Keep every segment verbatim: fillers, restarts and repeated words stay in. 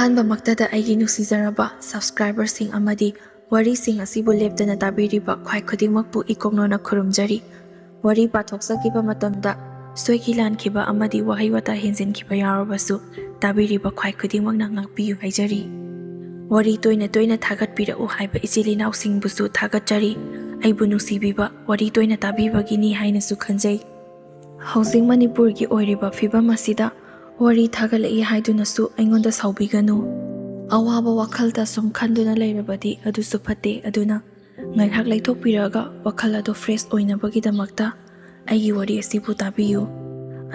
ꯑꯍꯥꯟꯕꯃꯛꯇꯗ ꯑꯩꯒꯤ ꯅꯨꯡꯁꯤꯖꯔꯕ subscriberꯁꯤꯡ ꯑꯃꯗꯤ ꯋꯥꯔꯤꯁꯤꯡ ꯑꯁꯤꯕꯨ ꯂꯦꯞꯇꯅ ꯇꯥꯕꯤꯔꯤꯕ ꯈ꯭ꯋꯥꯏ ꯈꯨꯗꯤꯡꯃꯛꯄꯨ ꯏꯀꯣꯛꯅꯣꯅ ꯈꯨꯔꯨꯝꯖꯔꯤ꯫ ꯋꯥꯔꯤ ꯄꯥꯊꯣꯛꯆꯈꯤꯕ ꯃꯇꯝꯗ ꯁꯣꯏꯈꯤ ꯂꯥꯟꯈꯤꯕ ꯑꯃꯗꯤ ꯋꯥꯍꯩ ꯋꯥꯇꯥ ꯍꯦꯟꯖꯤꯟꯈꯤꯕ ꯌꯥꯎꯔꯕꯁꯨ ꯇꯥꯕꯤꯔꯤꯕ ꯈ꯭ꯋꯥꯏ ꯈꯨꯗꯤꯡꯃꯛꯅ ꯉꯥꯛꯄꯤꯌꯨ ꯍꯥꯏꯖꯔꯤ꯫ ꯋꯥꯔꯤ ꯇꯣꯏꯅ ꯇꯣꯏꯅ ꯊꯥꯒꯠꯄꯤꯔꯛꯎ ꯍꯥꯏꯕ ꯏꯆꯤꯜ ꯏꯅꯥꯎꯁꯤꯡꯕꯨꯁꯨ ꯊꯥꯒꯠꯆꯔꯤ꯫ ꯑꯩꯕꯨ ꯅꯨꯡꯁꯤꯕꯤꯕ, ꯋꯥꯔꯤ ꯇꯣꯏꯅ ꯇꯥꯕꯤꯕꯒꯤꯅꯤ ꯍꯥꯏꯅꯁꯨ ꯈꯟꯖꯩ꯫ ꯍꯧꯖꯤꯛ ꯃꯅꯤꯄꯨꯔꯒꯤ ꯑꯣꯏꯔꯤꯕ ꯐꯤꯕꯝ ꯑꯁꯤꯗ ꯋꯥꯔꯤ ꯊꯥꯒꯠꯂꯛꯏ ꯍꯥꯏꯗꯨꯅꯁꯨ ꯑꯩꯉꯣꯟꯗ ꯁꯥꯎꯕꯤꯒꯅꯨ꯫ ꯑꯋꯥꯕ ꯋꯥꯈꯜꯗ ꯁꯨꯝ ꯈꯟꯗꯨꯅ ꯂꯩꯔꯕꯗꯤ ꯑꯗꯨꯁꯨ ꯐꯠꯇꯦ꯫ ꯑꯗꯨꯅ ꯉꯥꯏꯍꯥꯛ ꯂꯩꯊꯣꯛꯄꯤꯔꯒ ꯋꯥꯈꯜ ꯑꯗꯨ fresh ꯑꯣꯏꯅꯕꯒꯤꯗꯃꯛꯇ ꯑꯩꯒꯤ ꯋꯥꯔꯤ ꯑꯁꯤꯕꯨ ꯇꯥꯕꯤꯌꯨ꯫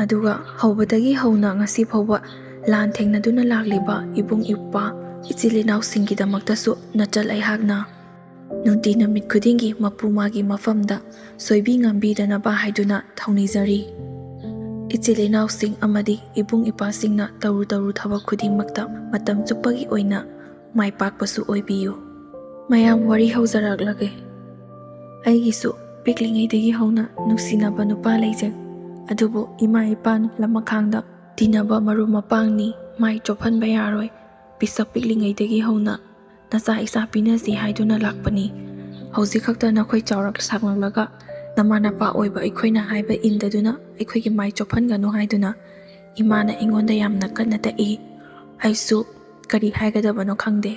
ꯑꯗꯨꯒ ꯍꯧꯕꯗꯒꯤ ꯍꯧꯅ ꯉꯁꯤ ꯐꯥꯎꯕ ꯂꯥꯟ ꯊꯦꯡꯅꯗꯨꯅ ꯂꯥꯛꯂꯤꯕ ꯏꯕꯨꯡ ꯏꯄ꯭ꯋꯥ, ꯏꯆꯤꯜ ꯏꯅꯥꯎꯁꯤꯡꯒꯤꯗꯃꯛꯇꯁꯨ ꯅꯆꯜ ꯑꯩꯍꯥꯛꯅ ꯅꯨꯡꯇꯤ ꯅꯨꯃꯤꯠ ꯈꯨꯗꯤꯡꯒꯤ ꯃꯄꯨ ꯃꯥꯒꯤ ꯃꯐꯝꯗ ꯁꯣꯏꯕꯤ ꯉꯥꯝꯕꯤꯗꯅꯕ ꯍꯥꯏꯗꯨꯅ ꯊꯧꯅꯤꯖꯔꯤ꯫ ꯏꯆꯤꯜ ꯏꯅꯥꯎꯁꯤꯡ ꯑꯃꯗꯤ ꯏꯕꯨꯡ ꯏꯄ꯭ꯋꯥꯁꯤꯡꯅ ꯇꯧꯔꯨ ꯇꯧꯔꯨ ꯊꯕꯛ ꯈꯨꯗꯤꯡꯃꯛꯇ ꯃꯇꯝ ꯆꯨꯞꯄꯒꯤ ꯑꯣꯏꯅ ꯃꯥꯏ ꯄꯥꯛꯄꯁꯨ ꯑꯣꯏꯕꯤꯌꯨ꯫ ꯃꯌꯥꯝ, ꯋꯥꯔꯤ ꯍꯧꯖꯔꯛꯂꯒꯦ꯫ ꯑꯩꯒꯤꯁꯨ ꯄꯤꯛꯂꯤꯉꯩꯗꯒꯤ ꯍꯧꯅ ꯅꯨꯡꯁꯤꯅꯕ ꯅꯨꯄꯥ ꯂꯩꯖꯩ꯫ ꯑꯗꯨꯕꯨ ꯏꯃꯥ ꯏꯄꯥꯅ ꯂꯃꯈꯥꯡꯗ ꯇꯤꯟꯅꯕ ꯃꯔꯨꯞ ꯃꯄꯥꯡꯅꯤ, ꯃꯥꯏ ꯆꯣꯞꯍꯟꯕ ꯌꯥꯔꯣꯏ, ꯄꯤꯁꯛ ꯄꯤꯛꯂꯤꯉꯩꯗꯒꯤ ꯍꯧꯅ ꯅꯆꯥ ꯏꯆꯥ ꯄꯤꯅꯁꯤ ꯍꯥꯏꯗꯨꯅ ꯂꯥꯛꯄꯅꯤ꯫ ꯍꯧꯖꯤꯛ ꯈꯛꯇ ꯅꯈꯣꯏ ꯆꯥꯎꯔꯛ ꯁꯥꯡꯂꯛꯂꯒ ꯅꯃꯥ ꯅꯄꯥ ꯑꯣꯏꯕ ꯑꯩꯈꯣꯏꯅ ꯍꯥꯏꯕ ꯏꯟꯗꯗꯨꯅ ꯑꯩꯈꯣꯏꯒꯤ ꯃꯥꯏ ꯆꯣꯞꯍꯟꯒꯅꯨ ꯍꯥꯏꯗꯨꯅ ꯏꯃꯥꯅ ꯑꯩꯉꯣꯟꯗ ꯌꯥꯝꯅ ꯀꯟꯅ ꯇꯛꯏ꯫ ꯑꯩꯁꯨ ꯀꯔꯤ ꯍꯥꯏꯒꯗꯕꯅꯣ ꯈꯪꯗꯦ꯫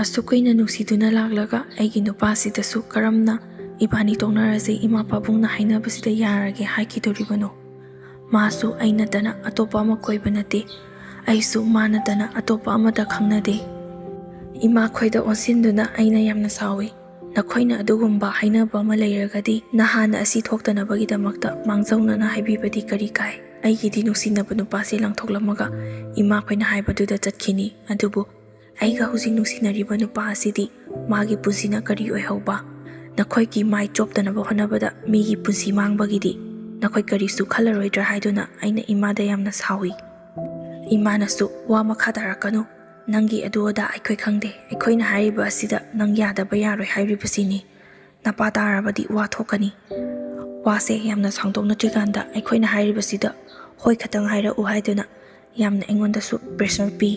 ꯑꯁꯨꯛ ꯀꯨꯏꯅ ꯅꯨꯡꯁꯤꯗꯨꯅ ꯂꯥꯛꯂꯒ ꯑꯩꯒꯤ ꯅꯨꯄꯥꯁꯤꯗꯁꯨ ꯀꯔꯝꯅ ꯏꯕꯥꯅꯤ ꯇꯣꯛꯅꯔꯁꯤ, ꯏꯃꯥ ꯄꯥꯕꯨꯡꯅ ꯍꯥꯏꯅꯕꯁꯤꯗ ꯌꯥꯔꯒꯦ ꯍꯥꯏꯈꯤꯗꯣꯔꯤꯕꯅꯣ? ꯃꯥꯁꯨ ꯑꯩ ꯅꯠꯇꯅ ꯑꯇꯣꯞꯄ ꯑꯃ ꯀꯣꯏꯕ ꯅꯠꯇꯦ, ꯑꯩꯁꯨ ꯃꯥ ꯅꯠꯇꯅ ꯑꯇꯣꯞꯄ ꯑꯃꯠꯇ ꯈꯪꯅꯗꯦ꯫ ꯏꯃꯥꯈꯣꯏꯗ ꯑꯣꯟꯁꯤꯟꯗꯨꯅ ꯑꯩꯅ ꯌꯥꯝꯅ ꯁꯥꯎꯏ꯫ ꯅꯈꯣꯏꯅ ꯑꯗꯨꯒꯨꯝꯕ ꯍꯥꯏꯅꯕ ꯑꯃ ꯂꯩꯔꯒꯗꯤ ꯅꯍꯥꯟꯅ ꯑꯁꯤ ꯊꯣꯛꯇꯅꯕꯒꯤꯗꯃꯛꯇ ꯃꯥꯡꯖꯧꯅꯅ ꯍꯥꯏꯕꯤꯕꯗꯤ ꯀꯔꯤ ꯀꯥꯏ? ꯑꯩꯒꯤꯗꯤ ꯅꯨꯡꯁꯤꯅꯕ ꯅꯨꯄꯥꯁꯤ ꯂꯪꯊꯣꯛꯂꯝꯃꯒ ꯏꯃꯥꯈꯣꯏꯅ ꯍꯥꯏꯕꯗꯨꯗ ꯆꯠꯈꯤꯅꯤ꯫ ꯑꯗꯨꯕꯨ ꯑꯩꯒ ꯍꯧꯖꯤꯛ ꯅꯨꯡꯁꯤꯅꯔꯤꯕ ꯅꯨꯄꯥ ꯑꯁꯤꯗꯤ ꯃꯥꯒꯤ ꯄꯨꯟꯁꯤꯅ ꯀꯔꯤ ꯑꯣꯏꯍꯧꯕ? ꯅꯈꯣꯏꯒꯤ ꯃꯥꯏ ꯆꯣꯞꯇꯅꯕ ꯍꯣꯠꯅꯕꯗ ꯃꯤꯒꯤ ꯄꯨꯟꯁꯤ ꯃꯥꯡꯕꯒꯤꯗꯤ ꯅꯈꯣꯏ ꯀꯔꯤꯁꯨ ꯈꯜꯂꯔꯣꯏꯗ꯭ꯔꯥ ꯍꯥꯏꯗꯨꯅ ꯑꯩꯅ ꯏꯃꯥꯗ ꯌꯥꯝꯅ ꯁꯥꯎꯏ꯫ ꯏꯃꯥꯅꯁꯨ, "ꯋꯥ ꯃꯈꯥ ꯇꯥꯔꯛꯀꯅꯨ, ꯅꯪꯒꯤ ꯑꯗꯨ ꯑꯗꯥ ꯑꯩꯈꯣꯏ ꯈꯪꯗꯦ, ꯑꯩꯈꯣꯏꯅ ꯍꯥꯏꯔꯤꯕ ꯑꯁꯤꯗ ꯅꯪ ꯌꯥꯗꯕ ꯌꯥꯔꯣꯏ ꯍꯥꯏꯔꯤꯕꯁꯤꯅꯤ꯫ ꯅꯄꯥ ꯇꯥꯔꯕꯗꯤ ꯋꯥ ꯊꯣꯛꯀꯅꯤ꯫ ꯋꯥꯁꯦ ꯌꯥꯝꯅ ꯁꯥꯡꯗꯣꯛꯅꯗ꯭ꯔꯤꯀꯥꯟꯗ ꯑꯩꯈꯣꯏꯅ ꯍꯥꯏꯔꯤꯕꯁꯤꯗ ꯍꯣꯏ ꯈꯛꯇꯪ ꯍꯥꯏꯔꯛꯎ" ꯍꯥꯏꯗꯨꯅ ꯌꯥꯝꯅ ꯑꯩꯉꯣꯟꯗꯁꯨ pressure ꯄꯤ꯫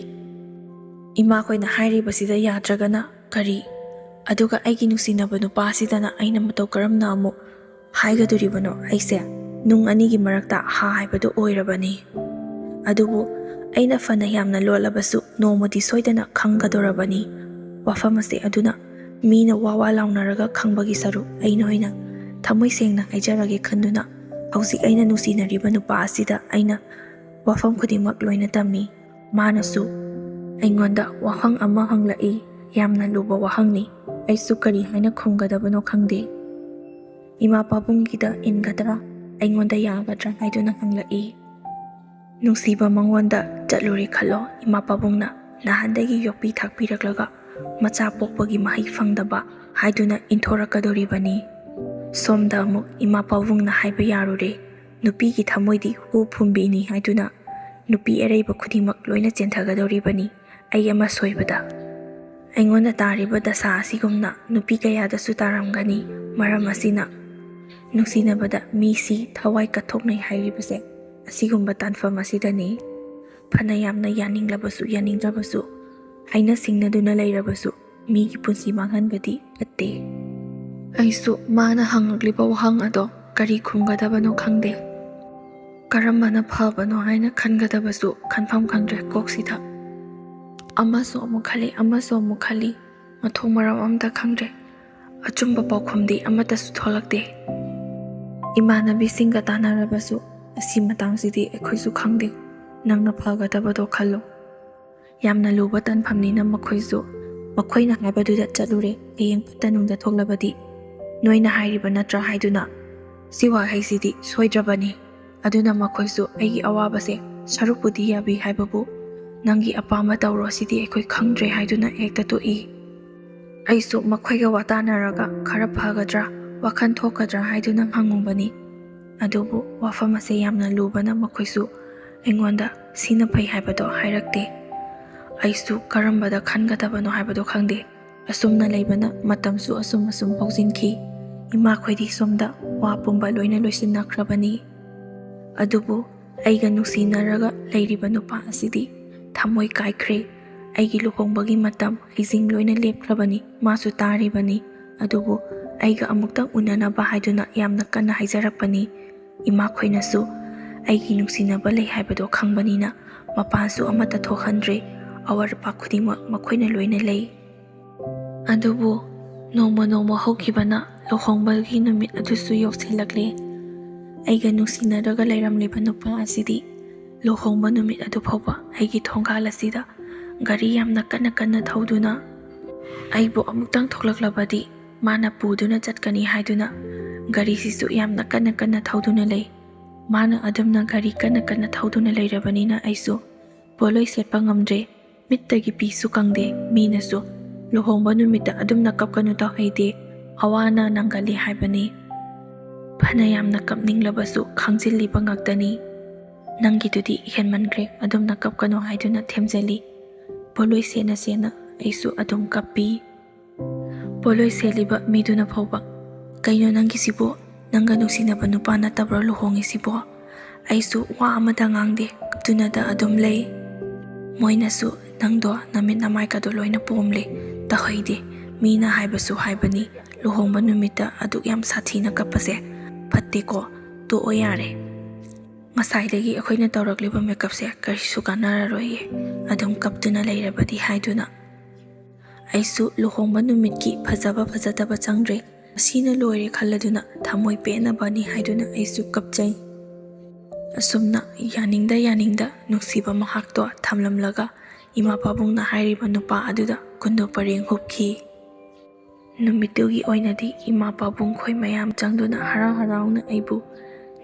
ꯏꯃꯥꯈꯣꯏꯅ ꯍꯥꯏꯔꯤꯕꯁꯤꯗ ꯌꯥꯗ꯭ꯔꯒꯅ ꯀꯔꯤ? ꯑꯗꯨꯒ ꯑꯩꯒꯤ ꯅꯨꯡꯁꯤꯅꯕ ꯅꯨꯄꯥꯁꯤꯗꯅ ꯑꯩꯅ ꯃꯇꯧ ꯀꯔꯝꯅ ꯑꯃꯨꯛ ꯍꯥꯏꯒꯗꯣꯔꯤꯕꯅꯣ? ꯑꯩꯁꯦ ꯅꯨꯡ ꯑꯅꯤꯒꯤ ꯃꯔꯛꯇ ꯍꯥ ꯍꯥꯏꯕꯗꯨ ꯑꯣꯏꯔꯕꯅꯤ꯫ ꯑꯗꯨꯕꯨ ꯑꯩꯅ ꯐꯅ ꯌꯥꯝꯅ ꯂꯣꯠꯂꯕꯁꯨ ꯅꯣꯡꯃꯗꯤ ꯁꯣꯏꯗꯅ ꯈꯪꯒꯗꯧꯔꯕꯅꯤ ꯋꯥꯐꯝ ꯑꯁꯦ꯫ ꯑꯗꯨꯅ ꯃꯤꯅ ꯋꯥ ꯋꯥ ꯂꯥꯎꯅꯔꯒ ꯈꯪꯕꯒꯤ ꯁꯔꯨꯛ ꯑꯩꯅ ꯑꯣꯏꯅ ꯊꯃꯣꯏ ꯁꯦꯡꯅ ꯍꯥꯏꯖꯔꯒꯦ ꯈꯟꯗꯨꯅ ꯍꯧꯖꯤꯛ ꯑꯩꯅ ꯅꯨꯡꯁꯤꯅꯔꯤꯕ ꯅꯨꯄꯥ ꯑꯁꯤꯗ ꯑꯩꯅ ꯋꯥꯐꯝ ꯈꯨꯗꯤꯡꯃꯛ ꯂꯣꯏꯅ ꯇꯝꯃꯤ꯫ ꯃꯥꯅꯁꯨ ꯑꯩꯉꯣꯟꯗ ꯋꯥꯍꯪ ꯑꯃ ꯍꯪꯂꯛꯏ꯫ ꯌꯥꯝꯅ ꯂꯨꯕ ꯋꯥꯍꯪꯅꯤ꯫ ꯑꯩꯁꯨ ꯀꯔꯤ ꯍꯥꯏꯅ ꯈꯨꯝꯒꯗꯕꯅꯣ ꯈꯪꯗꯦ꯫ ꯏꯃꯥ ꯄꯥꯕꯨꯡꯒꯤꯗ ꯏꯟꯒꯗ꯭ꯔꯥ, ꯑꯩꯉꯣꯟꯗ ꯌꯥꯒꯗ꯭ꯔꯥ ꯍꯥꯏꯗꯨꯅ ꯍꯪꯂꯛꯏ꯫ ꯅꯨꯡꯁꯤꯕ ꯃꯉꯣꯟꯗ ꯆꯠꯂꯨꯔꯦ ꯈꯜꯂꯣ, ꯏꯃꯥ ꯄꯥꯕꯨꯡꯅ ꯅꯍꯥꯟꯗꯒꯤ ꯌꯣꯛꯄꯤ ꯊꯥꯛꯄꯤꯔꯛꯂꯒ ꯃꯆꯥ ꯄꯣꯛꯄꯒꯤ ꯃꯍꯩ ꯐꯪꯗꯕ ꯍꯥꯏꯗꯨꯅ ꯏꯟꯊꯣꯔꯛꯀꯗꯧꯔꯤꯕꯅꯤ꯫ ꯁꯣꯝꯗ ꯑꯃꯨꯛ ꯏꯃꯥ ꯄꯥꯕꯨꯡꯅ ꯍꯥꯏꯕ ꯌꯥꯔꯨꯔꯦ, ꯅꯨꯄꯤꯒꯤ ꯊꯃꯣꯏꯗꯤ ꯍꯨ ꯐꯨꯝꯕꯤꯅꯤ ꯍꯥꯏꯗꯨꯅ ꯅꯨꯄꯤ ꯑꯔꯩꯕ ꯈꯨꯗꯤꯡꯃꯛ ꯂꯣꯏꯅ ꯆꯦꯟꯊꯒꯗꯧꯔꯤꯕꯅꯤ꯫ ꯑꯩ ꯑꯃ ꯁꯣꯏꯕꯗ꯫ ꯑꯩꯉꯣꯟꯗ ꯇꯥꯔꯤꯕ ꯗꯁꯥ ꯑꯁꯤꯒꯨꯝꯅ ꯅꯨꯄꯤ ꯀꯌꯥꯗꯁꯨ ꯇꯥꯔꯝꯒꯅꯤ꯫ ꯃꯔꯝ ꯑꯁꯤꯅ ꯅꯨꯡꯁꯤꯅꯕꯗ ꯃꯤꯁꯤ ꯊꯋꯥꯏ ꯀꯠꯊꯣꯛꯅꯩ ꯍꯥꯏꯔꯤꯕꯁꯦ ꯑꯁꯤꯒꯨꯝꯕ ꯇꯥꯟꯐꯝ ꯑꯁꯤꯗꯅꯤ꯫ ꯐꯅ ꯌꯥꯝꯅ ꯌꯥꯅꯤꯡꯂꯕꯁꯨ ꯌꯥꯅꯤꯡꯗ꯭ꯔꯕꯁꯨ, ꯍꯥꯏꯅ ꯁꯤꯡꯅꯗꯨꯅ ꯂꯩꯔꯕꯁꯨ ꯃꯤꯒꯤ ꯄꯨꯟꯁꯤ ꯃꯥꯡꯍꯟꯕꯗꯤ ꯐꯠꯇꯦ꯫ ꯑꯩꯁꯨ ꯃꯥꯅ ꯍꯪꯂꯛꯂꯤꯕ ꯋꯥꯍꯪ ꯑꯗꯣ ꯀꯔꯤ ꯈꯨꯝꯒꯗꯕꯅꯣ ꯈꯪꯗꯦ꯫ ꯀꯔꯝꯕꯅ ꯐꯕꯅꯣ ꯍꯥꯏꯅ ꯈꯟꯒꯗꯕꯁꯨ ꯈꯟꯐꯝ ꯈꯪꯗ꯭ꯔꯦ ꯀꯣꯛꯁꯤꯗ꯫ ꯑꯃꯁꯨ ꯑꯃꯨꯛ ꯈꯜꯂꯤ, ꯑꯃꯁꯨ ꯑꯃꯨꯛ ꯈꯜꯂꯤ, ꯃꯊꯣꯡ ꯃꯔꯝ ꯑꯃꯇ ꯈꯪꯗ꯭ꯔꯦ꯫ ꯑꯆꯨꯝꯕ ꯄꯥꯎꯈꯨꯝꯗꯤ ꯑꯃꯠꯇꯁꯨ ꯊꯣꯛꯂꯛꯇꯦ꯫ ꯏꯃꯥꯟꯅꯕꯤꯁꯤꯡꯒ ꯇꯥꯟꯅꯔꯕꯁꯨ ꯑꯁꯤ ꯃꯇꯥꯡꯁꯤꯗꯤ ꯑꯩꯈꯣꯏꯁꯨ ꯈꯪꯗꯦ꯫ ꯅꯪꯅ ꯐꯒꯗꯕꯗꯣ ꯈꯜꯂꯨ꯫ ꯌꯥꯝꯅ ꯂꯨꯕ ꯇꯥꯟꯐꯝꯅꯤꯅ ꯃꯈꯣꯏꯁꯨ ꯃꯈꯣꯏꯅ ꯍꯥꯏꯕꯗꯨꯗ ꯆꯠꯂꯨꯔꯦ꯫ ꯍꯌꯦꯡ ꯐꯠꯇ ꯅꯨꯡꯗ ꯊꯣꯛꯂꯕꯗꯤ ꯅꯣꯏꯅ ꯍꯥꯏꯔꯤꯕ ꯅꯠꯇ꯭ꯔꯥ ꯍꯥꯏꯗꯨꯅ꯫ ꯁꯤ ꯋꯥꯍꯩꯁꯤꯗꯤ ꯁꯣꯏꯗ꯭ꯔꯕꯅꯤ꯫ ꯑꯗꯨꯅ ꯃꯈꯣꯏꯁꯨ ꯑꯩꯒꯤ ꯑꯋꯥꯕꯁꯦ ꯁꯔꯨꯛꯄꯨꯗꯤ ꯌꯥꯕꯤ ꯍꯥꯏꯕꯕꯨ ꯅꯪꯒꯤ ꯑꯄꯥꯝꯕ ꯇꯧꯔꯣ, ꯁꯤꯗꯤ ꯑꯩꯈꯣꯏ ꯈꯪꯗ꯭ꯔꯦ ꯍꯥꯏꯗꯨꯅ ꯍꯦꯛꯇ ꯇꯣꯛꯏ꯫ ꯑꯩꯁꯨ ꯃꯈꯣꯏꯒ ꯋꯥꯇꯥꯅꯔꯒ ꯈꯔ ꯐꯒꯗ꯭ꯔꯥ, ꯋꯥꯈꯜ ꯊꯣꯛꯀꯗ꯭ꯔꯥ ꯍꯥꯏꯗꯨꯅ ꯍꯪꯉꯨꯕꯅꯤ꯫ ꯑꯗꯨꯕꯨ ꯋꯥꯐꯝ ꯑꯁꯦ ꯌꯥꯝꯅ ꯂꯨꯕꯅ ꯃꯈꯣꯏꯁꯨ ꯑꯩꯉꯣꯟꯗ ꯁꯤꯅ ꯐꯩ ꯍꯥꯏꯕꯗꯣ ꯍꯥꯏꯔꯛꯇꯦ꯫ ꯑꯩꯁꯨ ꯀꯔꯝꯕꯗ ꯈꯟꯒꯗꯕꯅꯣ ꯍꯥꯏꯕꯗꯣ ꯈꯪꯗꯦ꯫ ꯑꯁꯨꯝꯅ ꯂꯩꯕꯅ ꯃꯇꯝꯁꯨ ꯑꯁꯨꯝ ꯑꯁꯨꯝ ꯍꯧꯖꯤꯟꯈꯤ꯫ ꯏꯃꯥꯈꯣꯏꯗꯤ ꯁꯣꯝꯗ ꯋꯥ ꯄꯨꯝꯕ ꯂꯣꯏꯅ ꯂꯣꯏꯁꯤꯟꯅꯈ꯭ꯔꯕꯅꯤ꯫ ꯑꯗꯨꯕꯨ ꯑꯩꯒ ꯅꯨꯡꯁꯤꯅꯔꯒ ꯂꯩꯔꯤꯕ ꯅꯨꯄꯥ ꯑꯁꯤꯗꯤ ꯊꯃꯣꯏ ꯀꯥꯏꯈ꯭ꯔꯦ꯫ ꯑꯩꯒꯤ ꯂꯨꯍꯣꯡꯕꯒꯤ ꯃꯇꯝ ꯍꯩꯖꯤꯡ ꯂꯣꯏꯅ ꯂꯦꯞꯈ꯭ꯔꯕꯅꯤ꯫ ꯃꯥꯁꯨ ꯇꯥꯔꯤꯕꯅꯤ꯫ ꯑꯗꯨꯕꯨ ꯑꯩꯒ ꯑꯃꯨꯛꯇꯪ ꯎꯅꯅꯕ ꯍꯥꯏꯗꯨꯅ ꯌꯥꯝꯅ ꯀꯟꯅ ꯍꯥꯏꯖꯔꯛꯄꯅꯤ꯫ ꯏꯃꯥꯈꯣꯏꯅꯁꯨ ꯑꯩꯒꯤ ꯅꯨꯡꯁꯤꯅꯕ ꯂꯩ ꯍꯥꯏꯕꯗꯣ ꯈꯪꯕꯅꯤꯅ ꯃꯄꯥꯟꯁꯨ ꯑꯃꯠꯇ ꯊꯣꯛꯍꯟꯗ꯭ꯔꯦ꯫ ꯑꯋꯥꯠ ꯑꯄꯥ ꯈꯨꯗꯤꯡꯃꯛ ꯃꯈꯣꯏꯅ ꯂꯣꯏꯅ ꯂꯩ꯫ ꯑꯗꯨꯕꯨ ꯅꯣꯡꯃ ꯅꯣꯡꯃ ꯍꯧꯈꯤꯕꯅ ꯂꯨꯍꯣꯡꯕꯒꯤ ꯅꯨꯃꯤꯠ ꯑꯗꯨꯁꯨ ꯌꯧꯁꯤꯜꯂꯛꯂꯦ꯫ ꯑꯩꯒ ꯅꯨꯡꯁꯤꯅꯔꯒ ꯂꯩꯔꯝꯂꯤꯕ ꯅꯨꯄꯥ ꯑꯁꯤꯗꯤ ꯂꯨꯍꯣꯡꯕ ꯅꯨꯃꯤꯠ ꯑꯗꯨ ꯐꯥꯎꯕ ꯑꯩꯒꯤ ꯊꯣꯡꯒꯥꯜ ꯑꯁꯤꯗ ꯒꯥꯔꯤ ꯌꯥꯝꯅ ꯀꯟꯅ ꯀꯟꯅ ꯊꯧꯗꯨꯅ ꯑꯩꯕꯨ ꯑꯃꯨꯛꯇꯪ ꯊꯣꯛꯂꯛꯂꯕꯗꯤ ꯃꯥꯅ ꯄꯨꯗꯨꯅ ꯆꯠꯀꯅꯤ ꯍꯥꯏꯗꯨꯅ ꯒꯥꯔꯤꯁꯤꯁꯨ ꯌꯥꯝꯅ ꯀꯟꯅ ꯀꯟꯅ ꯊꯧꯗꯨꯅ ꯂꯩ꯫ ꯃꯥꯅ ꯑꯗꯨꯝꯅ ꯒꯥꯔꯤ ꯀꯟꯅ ꯀꯟꯅ ꯊꯧꯗꯨꯅ ꯂꯩꯔꯕꯅꯤꯅ ꯑꯩꯁꯨ ꯄꯣꯠꯂꯣꯏ ꯁꯦꯠꯄ ꯉꯝꯗ꯭ꯔꯦ꯫ ꯃꯤꯠꯇꯒꯤ ꯄꯤꯁꯨ ꯀꯪꯗꯦ꯫ ꯃꯤꯅꯁꯨ "ꯂꯨꯍꯣꯡꯕ ꯅꯨꯃꯤꯠꯇ ꯑꯗꯨꯝꯅ ꯀꯞꯀꯅꯨ ꯇꯧꯍꯩꯗꯦ, ꯑꯋꯥꯅ ꯅꯪꯒꯜꯂꯤ" ꯍꯥꯏꯕꯅꯤ꯫ ꯐꯅ ꯌꯥꯝꯅ ꯀꯞꯅꯤꯡꯂꯕꯁꯨ ꯈꯥꯡꯖꯤꯜꯂꯤꯕ ꯉꯥꯛꯇꯅꯤ꯫ "ꯅꯪꯒꯤꯗꯨꯗꯤ ꯍꯦꯟꯃꯟꯈ꯭ꯔꯦ, ꯑꯗꯨꯝꯅ ꯀꯞꯀꯅꯨ" ꯍꯥꯏꯗꯨꯅ ꯊꯦꯝꯖꯤꯜꯂꯤ꯫ ꯄꯣꯠꯂꯣꯏ ꯁꯦꯠꯅ ꯁꯦꯠꯅ ꯑꯩꯁꯨ ꯑꯗꯨꯝ ꯀꯞꯄꯤ꯫ ꯄꯣꯠꯂꯣꯏ ꯁꯦꯠꯂꯤꯕ ꯃꯤꯗꯨꯅ ꯐꯥꯎꯕ, "ꯀꯩꯅꯣ ꯅꯪꯒꯤꯁꯤꯕꯨ? ꯅꯪꯒ ꯅꯨꯡꯁꯤꯅꯕ ꯅꯨꯄꯥ ꯅꯠꯇꯕ꯭ꯔꯣ ꯂꯨꯍꯣꯡꯉꯤꯁꯤꯕꯣ?" ꯑꯩꯁꯨ ꯋꯥ ꯑꯃꯇ ꯉꯥꯡꯗꯦ, ꯀꯞꯇꯨꯅꯗ ꯑꯗꯨꯝ ꯂꯩ꯫ ꯃꯣꯏꯅꯁꯨ "ꯅꯪꯗꯣ ꯅꯃꯤꯠ ꯅꯃꯥꯏꯀꯗꯣ ꯂꯣꯏꯅ ꯄꯣꯝꯂꯦ, ꯇꯧꯍꯩꯗꯦ, ꯃꯤꯅ ꯍꯥꯏꯕꯁꯨ ꯍꯥꯏꯕꯅꯤ, ꯂꯨꯍꯣꯡꯕ ꯅꯨꯃꯤꯠꯇ ꯑꯗꯨꯛ ꯌꯥꯝ ꯁꯥꯊꯤꯅ ꯀꯞꯄꯁꯦ ꯐꯠꯇꯦꯀꯣ, ꯇꯣꯛꯑꯣ ꯌꯥꯔꯦ꯫ ꯉꯁꯥꯏꯗꯒꯤ ꯑꯩꯈꯣꯏꯅ ꯇꯧꯔꯛꯂꯤꯕ ꯃꯦꯀꯞꯁꯦ ꯀꯔꯤꯁꯨ ꯀꯥꯟꯅꯔꯔꯣꯏꯌꯦ, ꯑꯗꯨꯝ ꯀꯞꯇꯨꯅ ꯂꯩꯔꯕꯗꯤ" ꯍꯥꯏꯗꯨꯅ꯫ ꯑꯩꯁꯨ ꯂꯨꯍꯣꯡꯕ ꯅꯨꯃꯤꯠꯀꯤ ꯐꯖꯕ ꯐꯖꯗꯕ ꯆꯪꯗ꯭ꯔꯦ, ꯃꯁꯤꯅ ꯂꯣꯏꯔꯦ ꯈꯜꯂꯗꯨꯅ ꯊꯃꯣꯏ ꯄꯦꯟꯅꯕꯅꯤ ꯍꯥꯏꯗꯨꯅ ꯑꯩꯁꯨ ꯀꯞꯆꯩ꯫ ꯑꯁꯨꯝꯅ ꯌꯥꯅꯤꯡꯗ ꯌꯥꯅꯤꯡꯗ ꯅꯨꯡꯁꯤꯕ ꯃꯍꯥꯛꯇꯣ ꯊꯝꯂꯝꯂꯒ ꯏꯃꯥ ꯄꯥꯕꯨꯡꯅ ꯍꯥꯏꯔꯤꯕ ꯅꯨꯄꯥ ꯑꯗꯨꯗ ꯀꯨꯟꯗꯣ ꯄꯔꯦꯡ ꯍꯨꯞꯈꯤ꯫ ꯅꯨꯃꯤꯠꯇꯨꯒꯤ ꯑꯣꯏꯅꯗꯤ ꯏꯃꯥ ꯄꯥꯕꯨꯡ ꯈꯣꯏ ꯃꯌꯥꯝ ꯆꯪꯗꯨꯅ ꯍꯔꯥꯎ ꯍꯔꯥꯎꯅ ꯑꯩꯕꯨ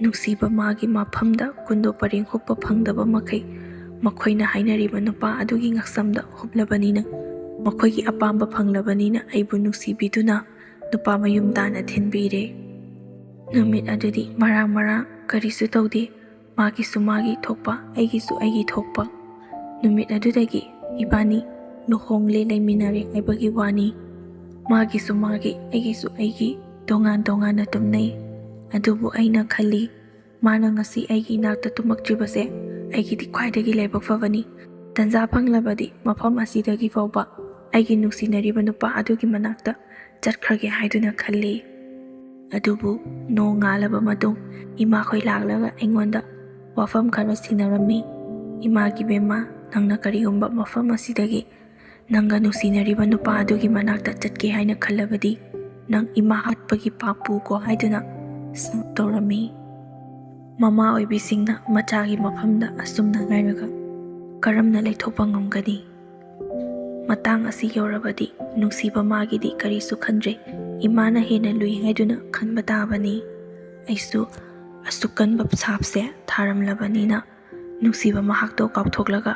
ꯅꯨꯡꯁꯤꯕ ꯃꯥꯒꯤ ꯃꯐꯝꯗ ꯀꯨꯟꯗꯣ ꯄꯔꯦꯡ ꯍꯨꯞꯄ ꯐꯪꯗꯕ ꯃꯈꯩ ꯃꯈꯣꯏꯅ ꯍꯥꯏꯅꯔꯤꯕ ꯅꯨꯄꯥ ꯑꯗꯨꯒꯤ ꯉꯛꯁꯝꯗ ꯍꯨꯞꯂꯕꯅꯤꯅ, ꯃꯈꯣꯏꯒꯤ ꯑꯄꯥꯝꯕ ꯐꯪꯂꯕꯅꯤꯅ ꯑꯩꯕꯨ ꯅꯨꯡꯁꯤꯕꯤꯗꯨꯅ ꯅꯨꯄꯥ ꯃꯌꯨꯝ ꯇꯥꯟꯅ ꯊꯤꯟꯕꯤꯔꯦ꯫ ꯅꯨꯃꯤꯠ ꯑꯗꯨꯗꯤ ꯃꯔꯥꯡ ꯃꯔꯥꯡ ꯀꯔꯤꯁꯨ ꯇꯧꯗꯦ꯫ ꯃꯥꯒꯤꯁꯨ ꯃꯥꯒꯤ ꯊꯣꯛꯄ, ꯑꯩꯒꯤꯁꯨ ꯑꯩꯒꯤ ꯊꯣꯛꯄ꯫ ꯅꯨꯃꯤꯠ ꯑꯗꯨꯗꯒꯤ ꯏꯕꯥꯅꯤ ꯂꯨꯍꯣꯡꯂꯦ, ꯂꯩꯃꯤꯟꯅꯔꯦ ꯍꯥꯏꯕꯒꯤ ꯋꯥꯅꯤ꯫ ꯃꯥꯒꯤꯁꯨ ꯃꯥꯒꯤ, ꯑꯩꯒꯤꯁꯨ ꯑꯩꯒꯤ ꯇꯣꯉꯥꯟ ꯇꯣꯉꯥꯟꯅ ꯇꯨꯝꯅꯩ꯫ ꯑꯗꯨꯕꯨ ꯑꯩꯅ ꯈꯜꯂꯤ, ꯃꯥꯅ ꯉꯁꯤ ꯑꯩꯒꯤ ꯏꯅꯥꯛꯇ ꯇꯨꯝꯃꯛꯇ꯭ꯔꯤꯕꯁꯦ ꯑꯩꯒꯤꯗꯤ ꯈ꯭ꯋꯥꯏꯗꯒꯤ ꯂꯥꯏꯕꯛ ꯐꯕꯅꯤ꯫ ꯇꯟꯖꯥ ꯐꯪꯂꯕꯗꯤ ꯃꯐꯝ ꯑꯁꯤꯗꯒꯤ ꯐꯥꯎꯕ ꯑꯩꯒꯤ ꯅꯨꯡꯁꯤꯅꯔꯤꯕ ꯅꯨꯄꯥ ꯑꯗꯨꯒꯤ ꯃꯅꯥꯛꯇ ꯆꯠꯈ꯭ꯔꯒꯦ ꯍꯥꯏꯗꯨꯅ ꯈꯜꯂꯤ꯫ ꯑꯗꯨꯕꯨ ꯅꯣꯡ ꯉꯥꯜꯂꯕ ꯃꯇꯨꯡ ꯏꯃꯥꯈꯣꯏ ꯂꯥꯛꯂꯒ ꯑꯩꯉꯣꯟꯗ ꯋꯥꯐꯝ ꯈꯔ ꯁꯤꯟꯅꯔꯝꯃꯤ꯫ "ꯏꯃꯥꯒꯤ ꯕꯦꯝꯃ, ꯅꯪꯅ ꯀꯔꯤꯒꯨꯝꯕ ꯃꯐꯝ ꯑꯁꯤꯗꯒꯤ ꯅꯪꯒ ꯅꯨꯡꯁꯤꯅꯔꯤꯕ ꯅꯨꯄꯥ ꯑꯗꯨꯒꯤ ꯃꯅꯥꯛꯇ ꯆꯠꯀꯦ ꯍꯥꯏꯅ ꯈꯜꯂꯕꯗꯤ, ꯅꯪ ꯏꯃꯥ ꯍꯥꯠꯄꯒꯤ ꯄꯥꯞ ꯄꯨꯀꯣ" ꯍꯥꯏꯗꯨꯅ ꯁꯥꯎ ꯇꯧꯔꯝꯃꯤ꯫ ꯃꯃꯥ ꯑꯣꯏꯕꯤꯁꯤꯡꯅ ꯃꯆꯥꯒꯤ ꯃꯐꯝꯗ ꯑꯁꯨꯝꯅ ꯍꯥꯏꯔꯒ ꯀꯔꯝꯅ ꯂꯩꯊꯣꯛꯄ ꯉꯝꯒꯅꯤ? ꯃꯇꯥꯡ ꯑꯁꯤ ꯌꯧꯔꯕꯗꯤ ꯅꯨꯡꯁꯤꯕ ꯃꯥꯒꯤꯗꯤ ꯀꯔꯤꯁꯨ ꯈꯟꯗ꯭ꯔꯦ꯫ ꯏꯃꯥꯅ ꯍꯦꯟꯅ ꯂꯨꯏ ꯍꯥꯏꯗꯨꯅ ꯈꯟꯕ ꯇꯥꯕꯅꯤ꯫ ꯑꯩꯁꯨ ꯑꯁꯨꯛ ꯀꯟꯕ ꯁꯥꯞꯁꯦ ꯊꯥꯔꯝꯂꯕꯅꯤꯅ, ꯅꯨꯡꯁꯤꯕ ꯃꯍꯥꯛꯇꯣ ꯀꯥꯎꯊꯣꯛꯂꯒ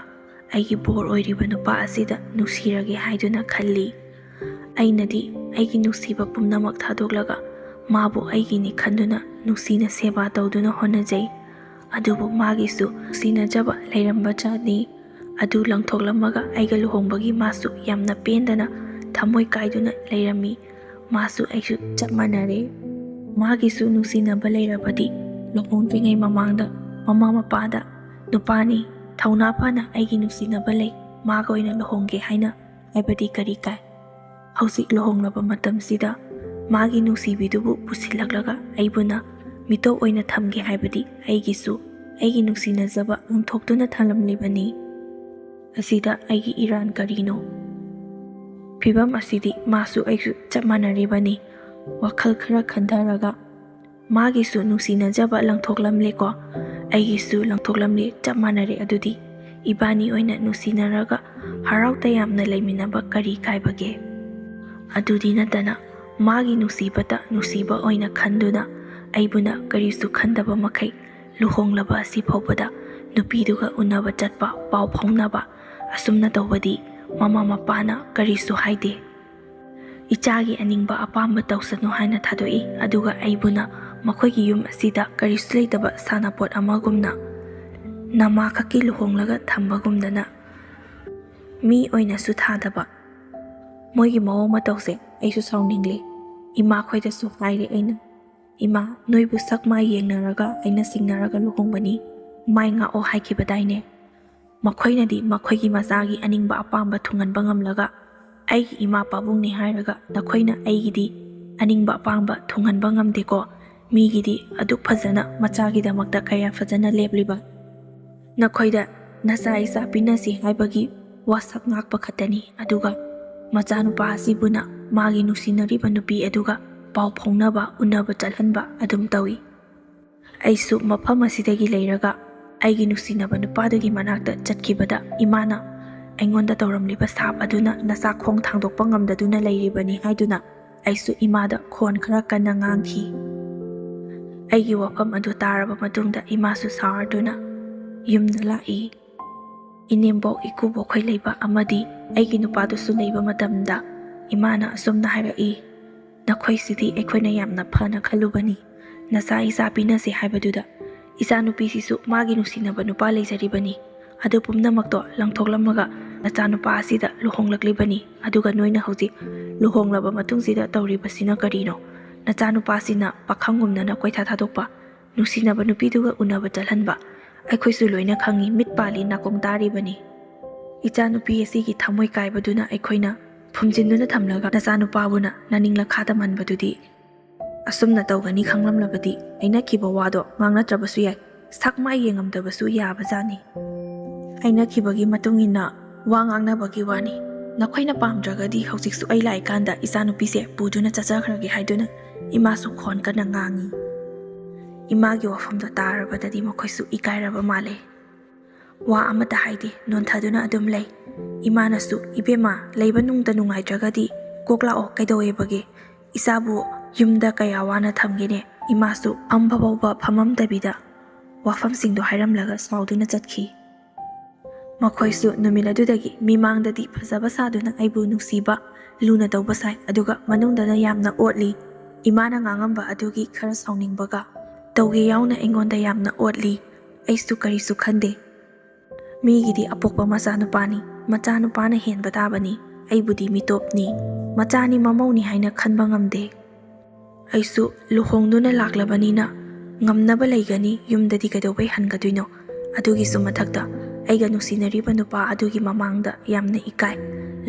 ꯑꯩꯒꯤ ꯕꯣꯔ ꯑꯣꯏꯔꯤꯕ ꯅꯨꯄꯥ ꯑꯁꯤꯗ ꯅꯨꯡꯁꯤꯔꯒꯦ ꯍꯥꯏꯗꯨꯅ ꯈꯜꯂꯤ꯫ ꯑꯩꯅꯗꯤ ꯑꯩꯒꯤ ꯅꯨꯡꯁꯤꯕ ꯄꯨꯝꯅꯃꯛ ꯊꯥꯗꯣꯛꯂꯒ ꯃꯥꯕꯨ ꯑꯩꯒꯤꯅꯤ ꯈꯟꯗꯨꯅ ꯅꯨꯡꯁꯤꯅ ꯁꯦꯕꯥ ꯇꯧꯗꯨꯅ ꯍꯣꯠꯅꯖꯩ꯫ ꯑꯗꯨꯕꯨ ꯃꯥꯒꯤꯁꯨ ꯅꯨꯡꯁꯤꯅꯖꯕ ꯂꯩꯔꯝꯕ ꯖꯥꯠꯅꯤ꯫ ꯑꯗꯨ ꯂꯪꯊꯣꯛꯂꯝꯃꯒ ꯑꯩꯒ ꯂꯨꯍꯣꯡꯕꯒꯤ ꯃꯥꯁꯨ ꯌꯥꯝꯅ ꯄꯦꯟꯗꯅ ꯊꯃꯣꯏ ꯀꯥꯏꯗꯨꯅ ꯂꯩꯔꯝꯃꯤ꯫ ꯃꯥꯁꯨ ꯑꯩꯁꯨ ꯆꯞ ꯃꯥꯟꯅꯔꯦ꯫ ꯃꯥꯒꯤꯁꯨ ꯅꯨꯡꯁꯤꯅꯕ ꯂꯩꯔꯕꯗꯤ ꯂꯨꯍꯣꯡꯗ꯭ꯔꯤꯉꯩ ꯃꯃꯥꯡꯗ ꯃꯃꯥ ꯃꯄꯥꯗ, "ꯅꯨꯄꯥꯅꯤ, ꯊꯧꯅꯥ ꯐꯅ ꯑꯩꯒꯤ ꯅꯨꯡꯁꯤꯅꯕ ꯂꯩ, ꯃꯥꯒ ꯑꯣꯏꯅ ꯂꯨꯍꯣꯡꯒꯦ" ꯍꯥꯏꯅ ꯍꯥꯏꯕꯗꯤ ꯀꯔꯤ ꯀꯥꯏ? ꯍꯧꯖꯤꯛ ꯂꯨꯍꯣꯡꯂꯕ ꯃꯇꯝꯁꯤꯗ ꯃꯥꯒꯤ ꯅꯨꯡꯁꯤꯕꯤꯗꯨꯕꯨ ꯄꯨꯁꯤꯜꯂꯛꯂꯒ ꯑꯩꯕꯨꯅ ꯃꯤꯇꯣꯞ ꯑꯣꯏꯅ ꯊꯝꯒꯦ ꯍꯥꯏꯕꯗꯤ ꯑꯩꯒꯤꯁꯨ ꯑꯩꯒꯤ ꯅꯨꯡꯁꯤꯅꯖꯕ ꯂꯪꯊꯣꯛꯇꯨꯅ ꯊꯝꯂꯝꯂꯤꯕꯅꯤ꯫ ꯑꯁꯤꯗ ꯑꯩꯒꯤ ꯏꯔꯥꯟ ꯀꯔꯤꯅꯣ? ꯐꯤꯕꯝ ꯑꯁꯤꯗꯤ ꯃꯥꯁꯨ ꯑꯩꯁꯨ ꯆꯞ ꯃꯥꯟꯅꯔꯤꯕꯅꯤ꯫ ꯋꯥꯈꯜ ꯈꯔ ꯈꯟꯊꯔꯒ, "ꯃꯥꯒꯤꯁꯨ ꯅꯨꯡꯁꯤꯅꯖꯕ ꯂꯪꯊꯣꯛꯂꯝꯂꯦꯀꯣ, ꯑꯩꯒꯤꯁꯨ ꯂꯪꯊꯣꯛꯂꯝꯂꯦ, ꯆꯞ ꯃꯥꯟꯅꯔꯦ꯫ ꯑꯗꯨꯗꯤ ꯏꯕꯥꯅꯤ ꯑꯣꯏꯅ ꯅꯨꯡꯁꯤꯅꯔꯒ ꯍꯔꯥꯎ ꯇꯌꯥꯝꯅ ꯂꯩꯃꯤꯟꯅꯕ ꯀꯔꯤ ꯀꯥꯏꯕꯒꯦ?" ꯑꯗꯨꯗꯤ ꯅꯠꯇꯅ ꯃꯥꯒꯤ ꯅꯨꯡꯁꯤꯕꯇ ꯅꯨꯡꯁꯤꯕ ꯑꯣꯏꯅ ꯈꯟꯗꯨꯅ ꯑꯩꯕꯨꯅ ꯀꯔꯤꯁꯨ ꯈꯟꯗꯕ ꯃꯈꯩ ꯂꯨꯍꯣꯡꯂꯕ ꯑꯁꯤ ꯐꯥꯎꯕꯗ ꯅꯨꯄꯤꯗꯨꯒ ꯎꯅꯕ ꯆꯠꯄ, ꯄꯥꯎ ꯐꯥꯎꯅꯕ ꯑꯁꯨꯝꯅ ꯇꯧꯕꯗꯤ ꯃꯃꯥ ꯃꯄꯥꯅ ꯀꯔꯤꯁꯨ ꯍꯥꯏꯗꯦ꯫ ꯏꯆꯥꯒꯤ ꯑꯅꯤꯡꯕ ꯑꯄꯥꯝꯕ ꯇꯧꯁꯅꯨ ꯍꯥꯏꯅ ꯊꯥꯗꯣꯛꯏ꯫ ꯑꯗꯨꯒ ꯑꯩꯕꯨꯅ ꯃꯈꯣꯏꯒꯤ ꯌꯨꯝ ꯑꯁꯤꯗ ꯀꯔꯤꯁꯨ ꯂꯩꯇꯕ ꯁꯥꯟꯅꯄꯣꯠ ꯑꯃꯒꯨꯝꯅ ꯅꯃꯥꯈꯛꯀꯤ ꯂꯨꯍꯣꯡꯂꯒ ꯊꯝꯕꯒꯨꯝꯗꯅ ꯃꯤ ꯑꯣꯏꯅꯁꯨ ꯊꯥꯗꯕ꯫ ꯃꯣꯏꯒꯤ ꯃꯑꯣꯡ ꯃꯇꯧꯁꯦ ꯑꯩꯁꯨ ꯁꯥꯎꯅꯤꯡꯂꯦ꯫ ꯏꯃꯥꯈꯣꯏꯗꯁꯨ ꯍꯥꯏꯔꯦ ꯑꯩꯅ, "ꯏꯃꯥ, ꯅꯣꯏꯕꯨ ꯁꯛ ꯃꯥꯏ ꯌꯦꯡꯅꯔꯒ ꯑꯩꯅ ꯁꯤꯡꯅꯔꯒ ꯂꯨꯍꯣꯡꯕꯅꯤ, ꯃꯥꯏ ꯉꯥꯛꯑꯣ ꯍꯥꯏꯈꯤꯕꯗꯥꯏꯅꯦ?" ꯃꯈꯣꯏꯅꯗꯤ ꯃꯈꯣꯏꯒꯤ ꯃꯆꯥꯒꯤ ꯑꯅꯤꯡꯕ ꯑꯄꯥꯝꯕ ꯊꯨꯡꯍꯟꯕ ꯉꯝꯂꯒ, ꯑꯩꯒꯤ ꯏꯃꯥ ꯄꯥꯕꯨꯡꯅꯤ ꯍꯥꯏꯔꯒ ꯅꯈꯣꯏꯅ ꯑꯩꯒꯤꯗꯤ ꯑꯅꯤꯡꯕ ꯑꯄꯥꯝꯕ ꯊꯨꯡꯍꯟꯕ ꯉꯝꯗꯦꯀꯣ꯫ ꯃꯤꯒꯤꯗꯤ ꯑꯗꯨꯛ ꯐꯖꯅ ꯃꯆꯥꯒꯤꯗꯃꯛꯇ ꯀꯌꯥ ꯐꯖꯅ ꯂꯦꯞꯂꯤꯕ꯫ ꯅꯈꯣꯏꯗ ꯅꯆꯥ ꯏꯆꯥ ꯄꯤꯅꯁꯤ ꯍꯥꯏꯕꯒꯤ ꯋꯥꯁꯛ ꯉꯥꯛꯄ ꯈꯛꯇꯅꯤ, ꯑꯗꯨꯒ ꯃꯆꯥꯅꯨꯄꯥ ꯑꯁꯤꯕꯨꯅ ꯃꯥꯒꯤ ꯅꯨꯡꯁꯤꯅꯔꯤꯕ ꯅꯨꯄꯤ ꯑꯗꯨꯒ ꯄꯥꯎ ꯐꯥꯎꯅꯕ, ꯎꯅꯕ ꯆꯠꯍꯟꯕ ꯑꯗꯨꯝ ꯇꯧꯏ꯫ ꯑꯩꯁꯨ ꯃꯐꯝ ꯑꯁꯤꯗꯒꯤ ꯂꯩꯔꯒ ꯑꯩꯒꯤ ꯅꯨꯡꯁꯤꯅꯕ ꯅꯨꯄꯥꯗꯨꯒꯤ ꯃꯅꯥꯛꯇ ꯆꯠꯈꯤꯕꯗ, ꯏꯃꯥꯅ ꯑꯩꯉꯣꯟꯗ ꯇꯧꯔꯝꯂꯤꯕ ꯁꯥꯞ ꯑꯗꯨꯅ ꯅꯆꯥ ꯈꯣꯡ ꯊꯥꯡꯗꯣꯛꯄ ꯉꯝꯗꯗꯨꯅ ꯂꯩꯔꯤꯕꯅꯤ ꯍꯥꯏꯗꯨꯅ ꯑꯩꯁꯨ ꯏꯃꯥꯗ ꯈꯣꯟ ꯈꯔ ꯀꯟꯅ ꯉꯥꯡꯈꯤ꯫ ꯑꯩꯒꯤ ꯋꯥꯐꯝ ꯑꯗꯨ ꯇꯥꯔꯕ ꯃꯇꯨꯡꯗ ꯏꯃꯥꯁꯨ ꯁꯥꯎꯔꯗꯨꯅ ꯌꯨꯝꯗ ꯂꯥꯛꯏ꯫ ꯏꯅꯦꯝꯕꯣꯛ ꯏꯀꯨꯕꯣꯛꯈꯣꯏ ꯂꯩꯕ ꯑꯃꯗꯤ ꯑꯩꯒꯤ ꯅꯨꯄꯥꯗꯨꯁꯨ ꯂꯩꯕ ꯃꯇꯝꯗ, ꯏꯃꯥꯅ ꯑꯁꯨꯝꯅ ꯍꯥꯏꯔꯛꯏ, "ꯅꯈꯣꯏꯁꯤꯗꯤ ꯑꯩꯈꯣꯏꯅ ꯌꯥꯝꯅ ꯐꯅ ꯈꯜꯂꯨꯕꯅꯤ꯫ ꯅꯆꯥ ꯏꯆꯥ ꯄꯤꯅꯁꯦ ꯍꯥꯏꯕꯗꯨꯗ ꯏꯆꯥꯅꯨꯄꯤꯁꯤꯁꯨ ꯃꯥꯒꯤ ꯅꯨꯡꯁꯤꯅꯕ ꯅꯨꯄꯥ ꯂꯩꯖꯔꯤꯕꯅꯤ꯫ ꯑꯗꯨ ꯄꯨꯝꯅꯃꯛꯇꯣ ꯂꯪꯊꯣꯛꯂꯝꯃꯒ ꯅꯆꯥꯅꯨꯄꯥ ꯑꯁꯤꯗ ꯂꯨꯍꯣꯡꯂꯛꯂꯤꯕꯅꯤ꯫ ꯑꯗꯨꯒ ꯅꯣꯏꯅ ꯍꯧꯖꯤꯛ ꯂꯨꯍꯣꯡꯂꯕ ꯃꯇꯨꯡꯁꯤꯗ ꯇꯧꯔꯤꯕꯁꯤꯅ ꯀꯔꯤꯅꯣ? ꯅꯆꯥꯅꯨꯄꯥꯁꯤꯅ ꯄꯥꯈꯪꯒꯨꯝꯅꯅ ꯀꯣꯏꯊꯥ ꯊꯥꯗꯣꯛꯄ, ꯅꯨꯡꯁꯤꯅꯕ ꯅꯨꯄꯤꯗꯨꯒ ꯎꯅꯕ ꯆꯠꯍꯟꯕ, ꯑꯩꯈꯣꯏꯁꯨ ꯂꯣꯏꯅ ꯈꯪꯏ, ꯃꯤꯠ ꯄꯥꯜꯂꯤ, ꯅꯥꯀꯣꯡ ꯇꯥꯔꯤꯕꯅꯤ꯫ ꯏꯆꯥꯅꯨꯄꯤ ꯑꯁꯤꯒꯤ ꯊꯃꯣꯏ ꯀꯥꯏꯕꯗꯨꯅ ꯑꯩꯈꯣꯏꯅ ꯐꯨꯝꯖꯤꯟꯗꯨꯅ ꯊꯝꯂꯒ ꯅꯆꯥꯅꯨꯄꯥꯕꯨꯅ ꯅꯅꯤꯡꯂꯈꯥ ꯇꯝꯍꯟꯕꯗꯨꯗꯤ꯫ ꯑꯁꯨꯝꯅ ꯇꯧꯒꯅꯤ ꯈꯪꯂꯝꯂꯕꯗꯤ ꯍꯥꯏꯅꯈꯤꯕ ꯋꯥꯗꯣ ꯉꯥꯡꯅꯗ꯭ꯔꯕꯁꯨ ꯌꯥꯏ, ꯁꯛ ꯃꯥꯏ ꯌꯦꯡꯉꯝꯗꯕꯁꯨ ꯌꯥꯕꯖꯥꯠꯅꯤ꯫ ꯍꯥꯏꯅꯈꯤꯕꯒꯤ ꯃꯇꯨꯡ ꯏꯟꯅ ꯋꯥ ꯉꯥꯡꯅꯕꯒꯤ ꯋꯥꯅꯤ꯫ ꯅꯈꯣꯏꯅ ꯄꯥꯝꯗ꯭ꯔꯒꯗꯤ ꯍꯧꯖꯤꯛꯁꯨ ꯑꯩ ꯂꯥꯛꯏꯀꯥꯟꯗ ꯏꯆꯥꯅꯨꯄꯤꯁꯦ ꯄꯨꯗꯨꯅ ꯆꯠꯆꯈ꯭ꯔꯒꯦ" ꯍꯥꯏꯗꯨꯅ ꯏꯃꯥꯁꯨ ꯈꯣꯟ ꯀꯟꯅ ꯉꯥꯡꯉꯤ꯫ ꯏꯃꯥꯒꯤ ꯋꯥꯐꯝꯗꯣ ꯇꯥꯔꯕꯗꯗꯤ ꯃꯈꯣꯏꯁꯨ ꯏꯀꯥꯏꯔꯕ ꯃꯥꯜꯂꯦ꯫ ꯋꯥ ꯑꯃꯠꯇ ꯍꯥꯏꯗꯦ, ꯅꯣꯟꯊꯗꯨꯅ ꯑꯗꯨꯝ ꯂꯩ꯫ ꯏꯃꯥꯅꯁꯨ, "ꯏꯕꯦꯝꯃ, ꯂꯩꯕ ꯅꯨꯡꯗ ꯅꯨꯡꯉꯥꯏꯇ꯭ꯔꯒꯗꯤ ꯀꯣꯛ ꯂꯥꯛꯑꯣ, ꯀꯩꯗꯧꯋꯦꯕꯒꯦ? ꯏꯆꯥꯕꯨ ꯌꯨꯝꯗ ꯀꯌꯥ ꯋꯥꯅ ꯊꯝꯒꯦꯅꯦ?" ꯏꯃꯥꯁꯨ ꯐꯝꯕ ꯐꯥꯎꯕ ꯐꯝꯃꯝꯗꯕꯤꯗ ꯋꯥꯐꯝꯁꯤꯡꯗꯣ ꯍꯥꯏꯔꯝꯂꯒ ꯁꯥꯎꯗꯨꯅ ꯆꯠꯈꯤ꯫ ꯃꯈꯣꯏꯁꯨ ꯅꯨꯃꯤꯠ ꯑꯗꯨꯗꯒꯤ ꯃꯤꯃꯥꯡꯗꯗꯤ ꯐꯖꯕ ꯁꯥꯗꯨꯅ ꯑꯩꯕꯨ ꯅꯨꯡꯁꯤꯕ, ꯂꯨꯅ ꯇꯧꯕ ꯁꯥꯏ, ꯑꯗꯨꯒ ꯃꯅꯨꯡꯗꯅ ꯌꯥꯝꯅ ꯑꯣꯠꯂꯤ꯫ ꯏꯃꯥꯅ ꯉꯥꯡꯉꯝꯕ ꯑꯗꯨꯒꯤ ꯈꯔ ꯁꯥꯎꯅꯤꯡꯕꯒ ꯇꯧꯒꯦ ꯌꯥꯎꯅ ꯑꯩꯉꯣꯟꯗ ꯌꯥꯝꯅ ꯑꯣꯠꯂꯤ꯫ ꯑꯩꯁꯨ ꯀꯔꯤꯁꯨ ꯈꯟꯗꯦ꯫ ꯃꯤꯒꯤꯗꯤ ꯑꯄꯣꯛꯄ ꯃꯆꯥꯅꯨꯄꯥꯅꯤ, ꯃꯆꯥꯅꯨꯄꯥꯅ ꯍꯦꯟꯕ ꯇꯥꯕꯅꯤ, ꯑꯩꯕꯨꯗꯤ ꯃꯤꯇꯣꯞꯅꯤ꯫ ꯃꯆꯥꯅꯤ ꯃꯃꯧꯅꯤ ꯍꯥꯏꯅ ꯈꯟꯕ ꯉꯝꯗꯦ꯫ ꯑꯩꯁꯨ ꯂꯨꯍꯣꯡꯗꯨꯅ ꯂꯥꯛꯂꯕꯅꯤꯅ ꯉꯝꯅꯕ ꯂꯩꯒꯅꯤ, ꯌꯨꯝꯗꯗꯤ ꯀꯩꯗꯧꯕꯩ ꯍꯟꯒꯗꯣꯏꯅꯣ? ꯑꯗꯨꯒꯤꯁꯨ ꯃꯊꯛꯇ ꯑꯩꯒ ꯅꯨꯡꯁꯤꯅꯔꯤꯕ ꯅꯨꯄꯥ ꯑꯗꯨꯒꯤ ꯃꯃꯥꯡꯗ ꯌꯥꯝꯅ ꯏꯀꯥꯏ꯫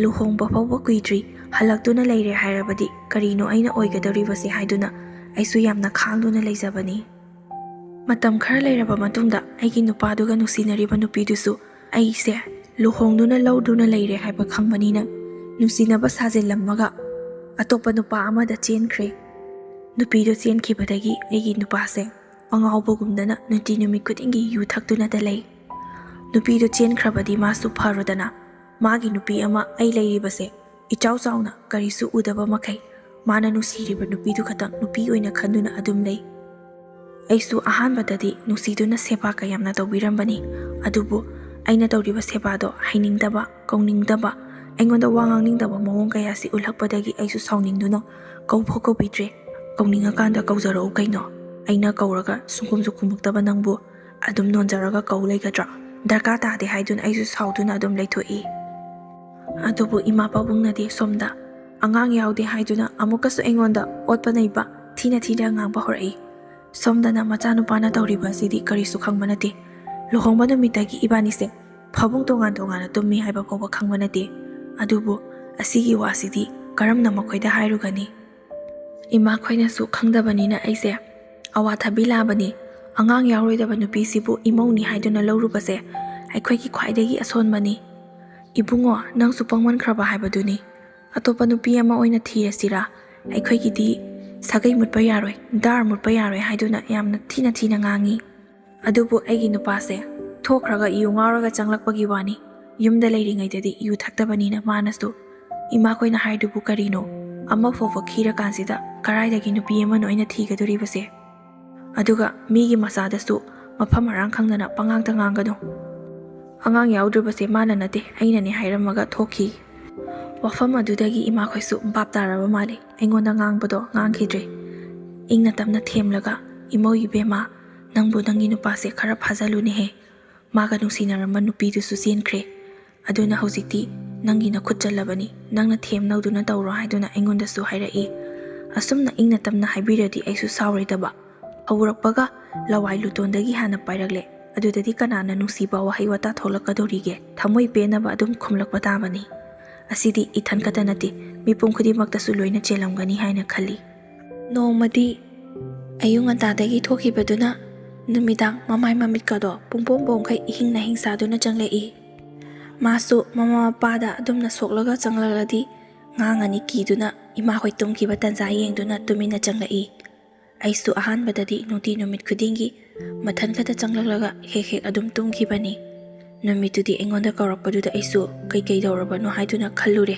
ꯂꯨꯍꯣꯡꯕ ꯐꯥꯎꯕ ꯀꯨꯏꯗ꯭ꯔꯤ, ꯍꯜꯂꯛꯇꯨꯅ ꯂꯩꯔꯦ ꯍꯥꯏꯔꯕꯗꯤ ꯀꯔꯤꯅꯣ ꯑꯩꯅ ꯑꯣꯏꯒꯗꯧꯔꯤꯕꯁꯦ ꯍꯥꯏꯗꯨꯅ ꯑꯩꯁꯨ ꯌꯥꯝꯅ ꯈꯥꯡꯗꯨꯅ ꯂꯩꯖꯕꯅꯤ꯫ ꯃꯇꯝ ꯈꯔ ꯂꯩꯔꯕ ꯃꯇꯨꯡꯗ ꯑꯩꯒꯤ ꯅꯨꯄꯥꯗꯨꯒ ꯅꯨꯡꯁꯤꯅꯔꯤꯕ ꯅꯨꯄꯤꯗꯨꯁꯨ ꯑꯩꯁꯦ ꯂꯨꯍꯣꯡꯗꯨꯅ ꯂꯧꯗꯨꯅ ꯂꯩꯔꯦ ꯍꯥꯏꯕ ꯈꯪꯕꯅꯤꯅ ꯅꯨꯡꯁꯤꯅꯕ ꯁꯥꯖꯤꯜꯂꯝꯃꯒ ꯑꯇꯣꯞꯄ ꯅꯨꯄꯥ ꯑꯃꯗ ꯆꯦꯟꯈ꯭ꯔꯦ꯫ ꯅꯨꯄꯤꯗꯣ ꯆꯦꯟꯈꯤꯕꯗꯒꯤ ꯑꯩꯒꯤ ꯅꯨꯄꯥꯁꯦ ꯑꯉꯥꯎꯕꯒꯨꯝꯗꯅ ꯅꯨꯡꯇꯤ ꯅꯨꯃꯤꯠ ꯈꯨꯗꯤꯡꯒꯤ ꯌꯨ ꯊꯛꯇꯨꯅꯇ ꯂꯩ꯫ ꯅꯨꯄꯤꯗꯣ ꯆꯦꯟꯈ꯭ꯔꯕꯗꯤ ꯃꯥꯁꯨ ꯐꯔꯣꯗꯅ꯫ ꯃꯥꯒꯤ ꯅꯨꯄꯤ ꯑꯃ ꯑꯩ ꯂꯩꯔꯤꯕꯁꯦ ꯏꯆꯥꯎ ꯆꯥꯎꯅ ꯀꯔꯤꯁꯨ ꯎꯗꯕ ꯃꯈꯩ ꯃꯥꯅ ꯅꯨꯡꯁꯤꯔꯤꯕ ꯅꯨꯄꯤꯗꯨ ꯈꯛꯇꯪ ꯅꯨꯄꯤ ꯑꯣꯏꯅ ꯈꯟꯗꯨꯅ ꯑꯗꯨꯝ ꯂꯩ꯫ ꯑꯩꯁꯨ ꯑꯍꯥꯟꯕꯗꯗꯤ ꯅꯨꯡꯁꯤꯗꯨꯅ ꯁꯦꯕꯥ ꯀꯌꯥꯝꯅ ꯇꯧꯕꯤꯔꯝꯕꯅꯤ꯫ ꯑꯗꯨꯕꯨ ꯑꯩꯅ ꯇꯧꯔꯤꯕ ꯁꯦꯕꯥꯗꯣ ꯍꯩꯅꯤꯡꯗꯕ, ꯀꯧꯅꯤꯡꯗꯕ, ꯑꯩꯉꯣꯟꯗ ꯋꯥ ꯉꯥꯡꯅꯤꯡꯗꯕ ꯃꯑꯣꯡ ꯀꯌꯥꯁꯤ ꯎꯠꯂꯛꯄꯗꯒꯤ ꯑꯩꯁꯨ ꯁꯥꯎꯅꯤꯡꯗꯨꯅ ꯀꯧꯐꯥꯎ ꯀꯧꯕꯤꯗ꯭ꯔꯦ꯫ "ꯀꯧꯅꯤꯡꯉꯀꯥꯟꯗ ꯀꯧꯖꯔꯛꯎ ꯀꯩꯅꯣ, ꯑꯩꯅ ꯀꯧꯔꯒ ꯁꯨꯡꯈꯨꯝꯁꯨ ꯈꯨꯝꯃꯛꯇꯕ ꯅꯪꯕꯨ ꯑꯗꯨꯝ ꯅꯣꯟꯖꯔꯒ ꯀꯧ ꯂꯩꯒꯗ꯭ꯔꯥ? ꯗꯔꯀꯥꯔ ꯇꯥꯗꯦ" ꯍꯥꯏꯗꯨꯅ ꯑꯩꯁꯨ ꯁꯥꯎꯗꯨꯅ ꯑꯗꯨꯝ ꯂꯩꯊꯣꯛꯏ꯫ ꯑꯗꯨꯕꯨ ꯏꯃꯥ ꯄꯥꯕꯨꯡꯅꯗꯤ ꯁꯣꯝꯗ ꯑꯉꯥꯡ ꯌꯥꯎꯗꯦ ꯍꯥꯏꯗꯨꯅ ꯑꯃꯨꯛꯀꯁꯨ ꯑꯩꯉꯣꯟꯗ ꯑꯣꯠꯄ ꯅꯩꯕ, ꯊꯤꯅ ꯊꯤꯅ ꯉꯥꯡꯕ ꯍꯧꯔꯛꯏ꯫ ꯁꯣꯝꯗꯅ ꯃꯆꯥꯅꯨꯄꯥꯅ ꯇꯧꯔꯤꯕ ꯑꯁꯤꯗꯤ ꯀꯔꯤꯁꯨ ꯈꯪꯕ ꯅꯠꯇꯦ꯫ ꯂꯨꯍꯣꯡꯕ ꯅꯨꯃꯤꯠꯇꯒꯤ ꯏꯕꯥꯅꯤꯁꯦ ꯐꯃꯨꯡ ꯇꯣꯉꯥꯟ ꯇꯣꯉꯥꯟꯅ ꯇꯨꯝꯃꯤ ꯍꯥꯏꯕ ꯐꯥꯎꯕ ꯈꯪꯕ ꯅꯠꯇꯦ꯫ ꯑꯗꯨꯕꯨ ꯑꯁꯤꯒꯤ ꯋꯥꯁꯤꯗꯤ ꯀꯔꯝꯅ ꯃꯈꯣꯏꯗ ꯍꯥꯏꯔꯨꯒꯅꯤ? ꯏꯃꯥꯈꯣꯏꯅꯁꯨ ꯈꯪꯗꯕꯅꯤꯅ ꯑꯩꯁꯦ ꯑꯋꯥꯊꯕꯤ ꯂꯥꯕꯅꯤ, ꯑꯉꯥꯡ ꯌꯥꯎꯔꯣꯏꯗꯕ ꯅꯨꯄꯤꯁꯤꯕꯨ ꯏꯃꯧꯅꯤ ꯍꯥꯏꯗꯨꯅ ꯂꯧꯔꯨꯕꯁꯦ ꯑꯩꯈꯣꯏꯒꯤ ꯈ꯭ꯋꯥꯏꯗꯒꯤ ꯑꯁꯣꯟꯕꯅꯤ꯫ ꯏꯕꯨꯡꯉꯣ, ꯅꯪꯁꯨ ꯄꯪꯃꯟꯈ꯭ꯔꯕ ꯍꯥꯏꯕꯗꯨꯅꯤ꯫ ꯑꯇꯣꯞꯄ ꯅꯨꯄꯤ ꯑꯃ ꯑꯣꯏꯅ ꯊꯤꯔꯁꯤꯔꯥ? ꯑꯩꯈꯣꯏꯒꯤꯗꯤ ꯁꯥꯒꯩ ꯃꯨꯠꯄ ꯌꯥꯔꯣꯏ, ꯗꯥꯔ ꯃꯨꯠꯄ ꯌꯥꯔꯣꯏ ꯍꯥꯏꯗꯨꯅ ꯌꯥꯝꯅ ꯊꯤꯅ ꯊꯤꯅ ꯉꯥꯡꯉꯤ꯫ ꯑꯗꯨꯕꯨ ꯑꯩꯒꯤ ꯅꯨꯄꯥꯁꯦ ꯊꯣꯛꯈ꯭ꯔꯒ ꯌꯨ ꯉꯥꯎꯔꯒ ꯆꯪꯂꯛꯄꯒꯤ ꯋꯥꯅꯤ꯫ ꯌꯨꯝꯗ ꯂꯩꯔꯤꯉꯩꯗꯗꯤ ꯌꯨ ꯊꯛꯇꯕꯅꯤꯅ ꯃꯥꯅꯁꯨ ꯏꯃꯥꯈꯣꯏꯅ ꯍꯥꯏꯗꯨꯕꯨ ꯀꯔꯤꯅꯣ? ꯑꯃ ꯐꯥꯎꯕ ꯈꯤꯔꯀꯥꯟꯁꯤꯗ ꯀꯔꯥꯏꯗꯒꯤ ꯅꯨꯄꯤ ꯑꯃꯅꯣ ꯑꯩꯅ ꯊꯤꯒꯗꯣꯔꯤꯕꯁꯦ? ꯑꯗꯨꯒ ꯃꯤꯒꯤ ꯃꯆꯥꯗꯁꯨ ꯃꯐꯝ ꯃꯔꯥꯡ ꯈꯪꯗꯅ ꯄꯉꯥꯡꯇ ꯉꯥꯡꯒꯅꯨ꯫ "ꯑꯉꯥꯡ ꯌꯥꯎꯗ꯭ꯔꯤꯕꯁꯦ ꯃꯥꯅ ꯅꯠꯇꯦ, ꯑꯩꯅꯅꯦ" ꯍꯥꯏꯔꯝꯃꯒ ꯊꯣꯛꯈꯤ꯫ ꯋꯥꯐꯝ ꯑꯗꯨꯗꯒꯤ ꯏꯃꯥꯈꯣꯏꯁꯨ ꯚꯥꯞ ꯇꯥꯔꯕ ꯃꯥꯜꯂꯦ꯫ ꯑꯩꯉꯣꯟꯗ ꯉꯥꯡꯕꯗꯣ ꯉꯥꯡꯈꯤꯗ꯭ꯔꯦ꯫ ꯏꯪꯅ ꯇꯞꯅ ꯊꯦꯝꯂꯒ, "ꯏꯃꯧ ꯏꯕꯦꯝꯃ, ꯅꯪꯕꯨ ꯅꯪꯒꯤ ꯅꯨꯄꯥꯁꯦ ꯈꯔ ꯐꯥꯖꯜꯂꯨꯅꯦꯍꯦ꯫ ꯃꯥꯒ ꯅꯨꯡꯁꯤꯅꯔꯝꯕ ꯅꯨꯄꯤꯗꯨꯁꯨ ꯆꯦꯟꯈ꯭ꯔꯦ꯫ ꯑꯗꯨꯅ ꯍꯧꯖꯤꯛꯇꯤ ꯅꯪꯒꯤ ꯅꯈꯨꯠ ꯆꯜꯂꯕꯅꯤ꯫ ꯅꯪꯅ ꯊꯦꯝꯅꯧꯗꯨꯅ ꯇꯧꯔꯣ" ꯍꯥꯏꯗꯨꯅ ꯑꯩꯉꯣꯟꯗꯁꯨ ꯍꯥꯏꯔꯛꯏ꯫ ꯑꯁꯨꯝꯅ ꯏꯪꯅ ꯇꯞꯅ ꯍꯥꯏꯕꯤꯔꯗꯤ ꯑꯩꯁꯨ ꯁꯥꯎꯔꯣꯏꯗꯕ꯫ ꯍꯧꯔꯛꯄꯒ ꯂꯋꯥꯏ ꯂꯨꯇꯣꯟꯗꯒꯤ ꯍꯥꯟꯅ ꯄꯥꯏꯔꯛꯂꯦ꯫ ꯑꯗꯨꯗꯗꯤ ꯀꯅꯥꯅ ꯅꯨꯡꯁꯤꯕ ꯋꯥꯍꯩ ꯋꯥꯇꯥ ꯊꯣꯛꯂꯛꯀꯗꯧꯔꯤꯒꯦ? ꯊꯃꯣꯏ ꯄꯦꯟꯅꯕ ꯑꯗꯨꯝ ꯈꯨꯝꯂꯛꯄ ꯇꯥꯕꯅꯤ꯫ ꯑꯁꯤꯗꯤ ꯏꯊꯟ ꯈꯛꯇ ꯅꯠꯇꯦ, ꯃꯤꯄꯨꯝ ꯈꯨꯗꯤꯡꯃꯛꯇꯁꯨ ꯂꯣꯏꯅ ꯆꯦꯜꯂꯝꯒꯅꯤ ꯍꯥꯏꯅ ꯈꯜꯂꯤ꯫ ꯅꯣꯡꯃꯗꯤ ꯑꯌꯨꯛ ꯉꯟꯇꯥꯗꯒꯤ ꯊꯣꯛꯈꯤꯕꯗꯨꯅ ꯅꯨꯃꯤꯗꯥꯡ ꯃꯃꯥꯏ ꯃꯃꯤꯠꯀꯗꯣ ꯄꯨꯡꯄꯣꯝ ꯄꯣꯝꯈꯩ ꯏꯍꯤꯡ ꯅꯥꯍꯤꯡ ꯁꯥꯗꯨꯅ ꯆꯪꯂꯛꯏ꯫ ꯃꯥꯁꯨ ꯃꯃꯥ ꯃꯄꯥꯗ ꯑꯗꯨꯝꯅ ꯁꯣꯛꯂꯒ ꯆꯪꯂꯛꯂꯗꯤ ꯉꯥꯡꯉꯅꯤ ꯀꯤꯗꯨꯅ ꯏꯃꯥ ꯍꯣꯏ ꯇꯨꯝꯈꯤꯕ ꯇꯟꯖꯥ ꯌꯦꯡꯗꯨꯅ ꯇꯨꯃꯤꯟꯅ ꯆꯪꯂꯛꯏ꯫ ꯑꯩꯁꯨ ꯑꯍꯥꯟꯕꯗꯗꯤ ꯅꯨꯡꯇꯤ ꯅꯨꯃꯤꯠ ꯈꯨꯗꯤꯡꯒꯤ ꯃꯊꯟ ꯈꯛꯇ ꯆꯪꯂꯛꯂꯒ ꯍꯦꯛ ꯍꯦꯛ ꯑꯗꯨꯝ ꯇꯨꯝꯈꯤꯕꯅꯤ꯫ ꯅꯨꯃꯤꯠꯇꯨꯗꯤ ꯑꯩꯉꯣꯟꯗ ꯀꯧꯔꯛꯄꯗꯨꯗ ꯑꯩꯁꯨ ꯀꯩꯀꯩ ꯇꯧꯔꯕꯅꯣ ꯍꯥꯏꯗꯨꯅ ꯈꯜꯂꯨꯔꯦ꯫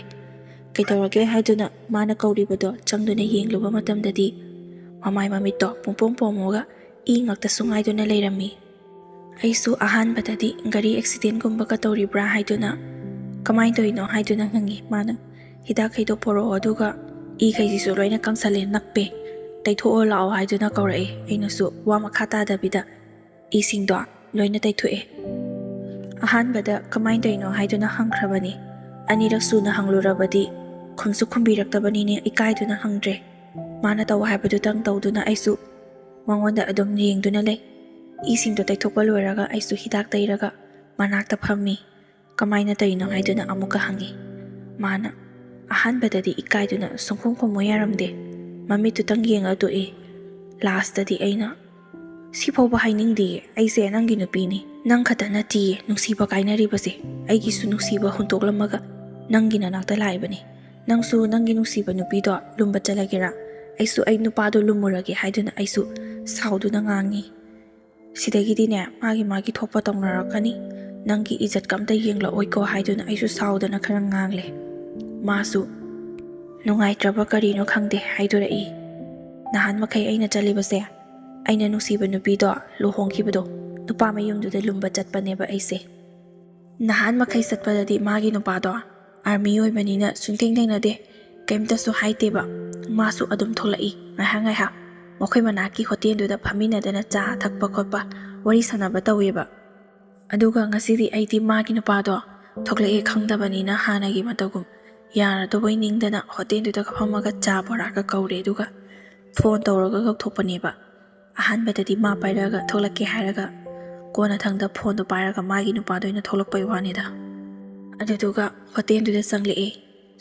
ꯀꯩꯗꯧꯔꯒꯦ ꯍꯥꯏꯗꯨꯅ ꯃꯥꯅ ꯀꯧꯔꯤꯕꯗꯣ ꯆꯪꯗꯨꯅ ꯌꯦꯡꯂꯨꯕ ꯃꯇꯝꯗꯗꯤ ꯃꯃꯥꯏ ꯃꯃꯤꯠꯇꯣ ꯄꯨꯡꯄꯣꯝ ꯄꯣꯝꯃꯒ ꯏ ꯉꯥꯛꯇꯁꯨ ꯉꯥꯏꯗꯨꯅ ꯂꯩꯔꯝꯃꯤ꯫ ꯑꯩꯁꯨ ꯑꯍꯥꯟꯕꯗꯗꯤ ꯒꯥꯔꯤ ꯑꯦꯛꯁꯤꯗꯦꯟꯒꯨꯝꯕꯒ ꯇꯧꯔꯤꯕ꯭ꯔꯥ ꯍꯥꯏꯗꯨꯅ, ꯀꯃꯥꯏꯅ ꯇꯧꯔꯤꯅꯣ ꯍꯥꯏꯗꯨꯅ ꯍꯪꯉꯤ꯫ ꯃꯥꯅ, "ꯍꯤꯗꯥꯛꯈꯩꯗꯣ ꯄꯣꯔꯛꯑꯣ, ꯑꯗꯨꯒ ꯏꯈꯩꯁꯤꯁꯨ ꯂꯣꯏꯅ ꯀꯪꯁꯜꯂꯦ, ꯅꯞꯄꯦ, ꯇꯩꯊꯣꯛꯑꯣ ꯂꯥꯛꯑꯣ" ꯍꯥꯏꯗꯨꯅ ꯀꯧꯔꯛꯑꯦ꯫ ꯑꯩꯅꯁꯨ ꯋꯥ ꯃꯈꯥ ꯇꯥꯗꯕꯤꯗ ꯏꯁꯤꯡꯗꯣ ꯂꯣꯏꯅ ꯇꯩꯊꯣꯛꯑꯦ꯫ ꯑꯍꯥꯟꯕꯗ ꯀꯃꯥꯏꯅ ꯇꯧꯔꯤꯅꯣ ꯍꯥꯏꯗꯨꯅ ꯍꯪꯈ꯭ꯔꯕꯅꯤ꯫ ꯑꯅꯤꯔꯛ ꯁꯨꯅ ꯍꯪꯂꯨꯔꯕꯗꯤ ꯈꯨꯝꯁꯨ ꯈꯨꯝꯕꯤꯔꯛꯇꯕꯅꯤꯅ ꯏꯀꯥꯏꯗꯨꯅ ꯍꯪꯗ꯭ꯔꯦ꯫ ꯃꯥꯅ ꯇꯧ ꯍꯥꯏꯕꯗꯨꯇꯪ ꯇꯧꯗꯨꯅ ꯑꯩꯁꯨ ꯃꯉꯣꯟꯗ ꯑꯗꯨꯝ ꯌꯦꯡꯗꯨꯅ ꯂꯩ꯫ ꯏꯁꯤꯡꯗꯣ ꯇꯩꯊꯣꯛꯄ ꯂꯣꯏꯔꯒ ꯑꯩꯁꯨ ꯍꯤꯗꯥꯛ ꯇꯩꯔꯒ ꯃꯅꯥꯛꯇ ꯐꯝꯃꯤ꯫ "ꯀꯃꯥꯏꯅ ꯇꯧꯔꯤꯅꯣ?" ꯍꯥꯏꯗꯨꯅ ꯑꯃꯨꯛꯀ ꯍꯪꯉꯤ꯫ ꯃꯥꯅ ꯑꯍꯥꯟꯕꯗꯗꯤ ꯏꯀꯥꯏꯗꯨꯅ ꯁꯨꯡꯈꯨꯝ ꯈꯨꯝꯃꯨ ꯌꯥꯔꯝꯗꯦ꯫ ꯃꯃꯤꯠꯇꯨꯇꯪ ꯌꯦꯡꯉ ꯇꯣꯛꯏ꯫ ꯂꯥꯁꯇꯗꯤ ꯑꯩꯅ, "ꯁꯤꯐꯥꯎꯕ ꯍꯥꯏꯅꯤꯡꯗꯤꯌꯦ, ꯑꯩꯁꯦ ꯅꯪꯒꯤ ꯅꯨꯄꯤꯅꯤ꯫ ꯅꯪ ꯈꯛꯇ ꯅꯠꯇꯤꯌꯦ ꯅꯨꯡꯁꯤꯕ ꯀꯥꯏꯅꯔꯤꯕꯁꯦ, ꯑꯩꯒꯤꯁꯨ ꯅꯨꯡꯁꯤꯕ ꯍꯨꯟꯗꯣꯛꯂꯝꯃꯒ ꯅꯪꯒꯤ ꯅꯅꯥꯛꯇ ꯂꯥꯛꯏꯕꯅꯤ꯫ ꯅꯪꯁꯨ ꯅꯪꯒꯤ ꯅꯨꯡꯁꯤꯕ ꯅꯨꯄꯤꯗꯣ ꯂꯨꯝꯕ ꯆꯠꯂꯒꯦꯔꯥ? ꯑꯩꯁꯨ ꯑꯩ ꯅꯨꯄꯥꯗꯣ ꯂꯨꯝꯃꯨꯔꯒꯦ" ꯍꯥꯏꯗꯨꯅ ꯑꯩꯁꯨ ꯁꯥꯎꯗꯨꯅ ꯉꯥꯡꯉꯤ꯫ "ꯁꯤꯗꯒꯤꯗꯤꯅꯦ ꯃꯥꯒꯤ ꯃꯥꯒꯤ ꯊꯣꯛꯄ ꯇꯧꯅꯔꯛꯀꯅꯤ, ꯅꯪꯒꯤ ꯏꯖꯠꯀ ꯑꯝꯇ ꯌꯦꯡꯂꯛꯑꯣꯏꯀꯣ" ꯍꯥꯏꯗꯨꯅ ꯑꯩꯁꯨ ꯁꯥꯎꯗꯅ ꯈꯔ ꯉꯥꯡꯂꯦ꯫ ꯃꯥꯁꯨ ꯅꯨꯡꯉꯥꯏꯇ꯭ꯔꯕ ꯀꯔꯤꯅꯣ ꯈꯪꯗꯦ ꯍꯥꯏꯗꯣꯔꯛꯏ꯫ "ꯅꯍꯥꯟ ꯃꯈꯩ ꯑꯩꯅ ꯆꯠꯂꯤꯕꯁꯦ, ꯑꯩꯅ ꯅꯨꯡꯁꯤꯕ ꯅꯨꯄꯤꯗꯣ ꯂꯨꯍꯣꯡꯈꯤꯕꯗꯣ ꯅꯨꯄꯥ ꯃꯌꯨꯝꯗꯨꯗ ꯂꯨꯝꯕ ꯆꯠꯄꯅꯦꯕ ꯑꯩꯁꯦ꯫ ꯅꯍꯥꯟ ꯃꯈꯩ ꯆꯠꯄꯗꯗꯤ ꯃꯥꯒꯤ ꯅꯨꯄꯥꯗꯣ ꯑꯥꯔꯃꯤ ꯑꯣꯏꯕꯅꯤꯅ ꯁꯨꯡꯊꯦꯡ ꯊꯦꯡꯅꯗꯦ, ꯀꯩꯝꯇꯁꯨ ꯍꯥꯏꯗꯦꯕ꯫ ꯃꯥꯁꯨ ꯑꯗꯨꯝ ꯊꯣꯛꯂꯛꯏ ꯉꯥꯏꯍꯥꯛ ꯉꯥꯏꯍꯥꯛ꯫ ꯃꯈꯣꯏ ꯃꯅꯥꯛꯀꯤ ꯍꯣꯇꯦꯜꯗꯨꯗ ꯐꯝꯃꯤꯟꯅꯗꯅ ꯆꯥ ꯊꯛꯄ ꯈꯣꯠꯄ, ꯋꯥꯔꯤ ꯁꯥꯟꯅꯕ ꯇꯧꯋꯦꯕ꯫ ꯑꯗꯨꯒ ꯉꯁꯤꯗꯤ ꯑꯩꯗꯤ ꯃꯥꯒꯤ ꯅꯨꯄꯥꯗꯣ ꯊꯣꯛꯂꯛꯑꯦ ꯈꯪꯗꯕꯅꯤꯅ ꯍꯥꯟꯅꯒꯤ ꯃꯇꯧꯒꯨꯝ ꯌꯥꯔꯗꯧꯕꯩ ꯅꯤꯡꯗꯅ ꯍꯣꯇꯦꯜꯗꯨꯗꯒ ꯐꯝꯃꯒ ꯆꯥ ꯕꯣꯔꯥꯒ ꯀꯧꯔꯦ, ꯑꯗꯨꯒ ꯐꯣꯟ ꯇꯧꯔꯒ ꯀꯧꯊꯣꯛꯄꯅꯦꯕ꯫ ꯑꯍꯥꯟꯕꯗꯗꯤ ꯃꯥ ꯄꯥꯏꯔꯛꯑꯒ ꯊꯣꯛꯂꯛꯀꯦ ꯍꯥꯏꯔꯒ ꯀꯣꯟꯅꯊꯪꯗ ꯐꯣꯟꯗꯣ ꯄꯥꯏꯔꯒ ꯃꯥꯒꯤ ꯅꯨꯄꯥꯗꯣ ꯑꯣꯏꯅ ꯊꯣꯛꯂꯛꯄꯩ ꯋꯥꯅꯤꯗ꯫ ꯑꯗꯨꯗꯨꯒ ꯍꯣꯇꯦꯜꯗꯨꯗ ꯆꯪꯂꯛꯑꯦ꯫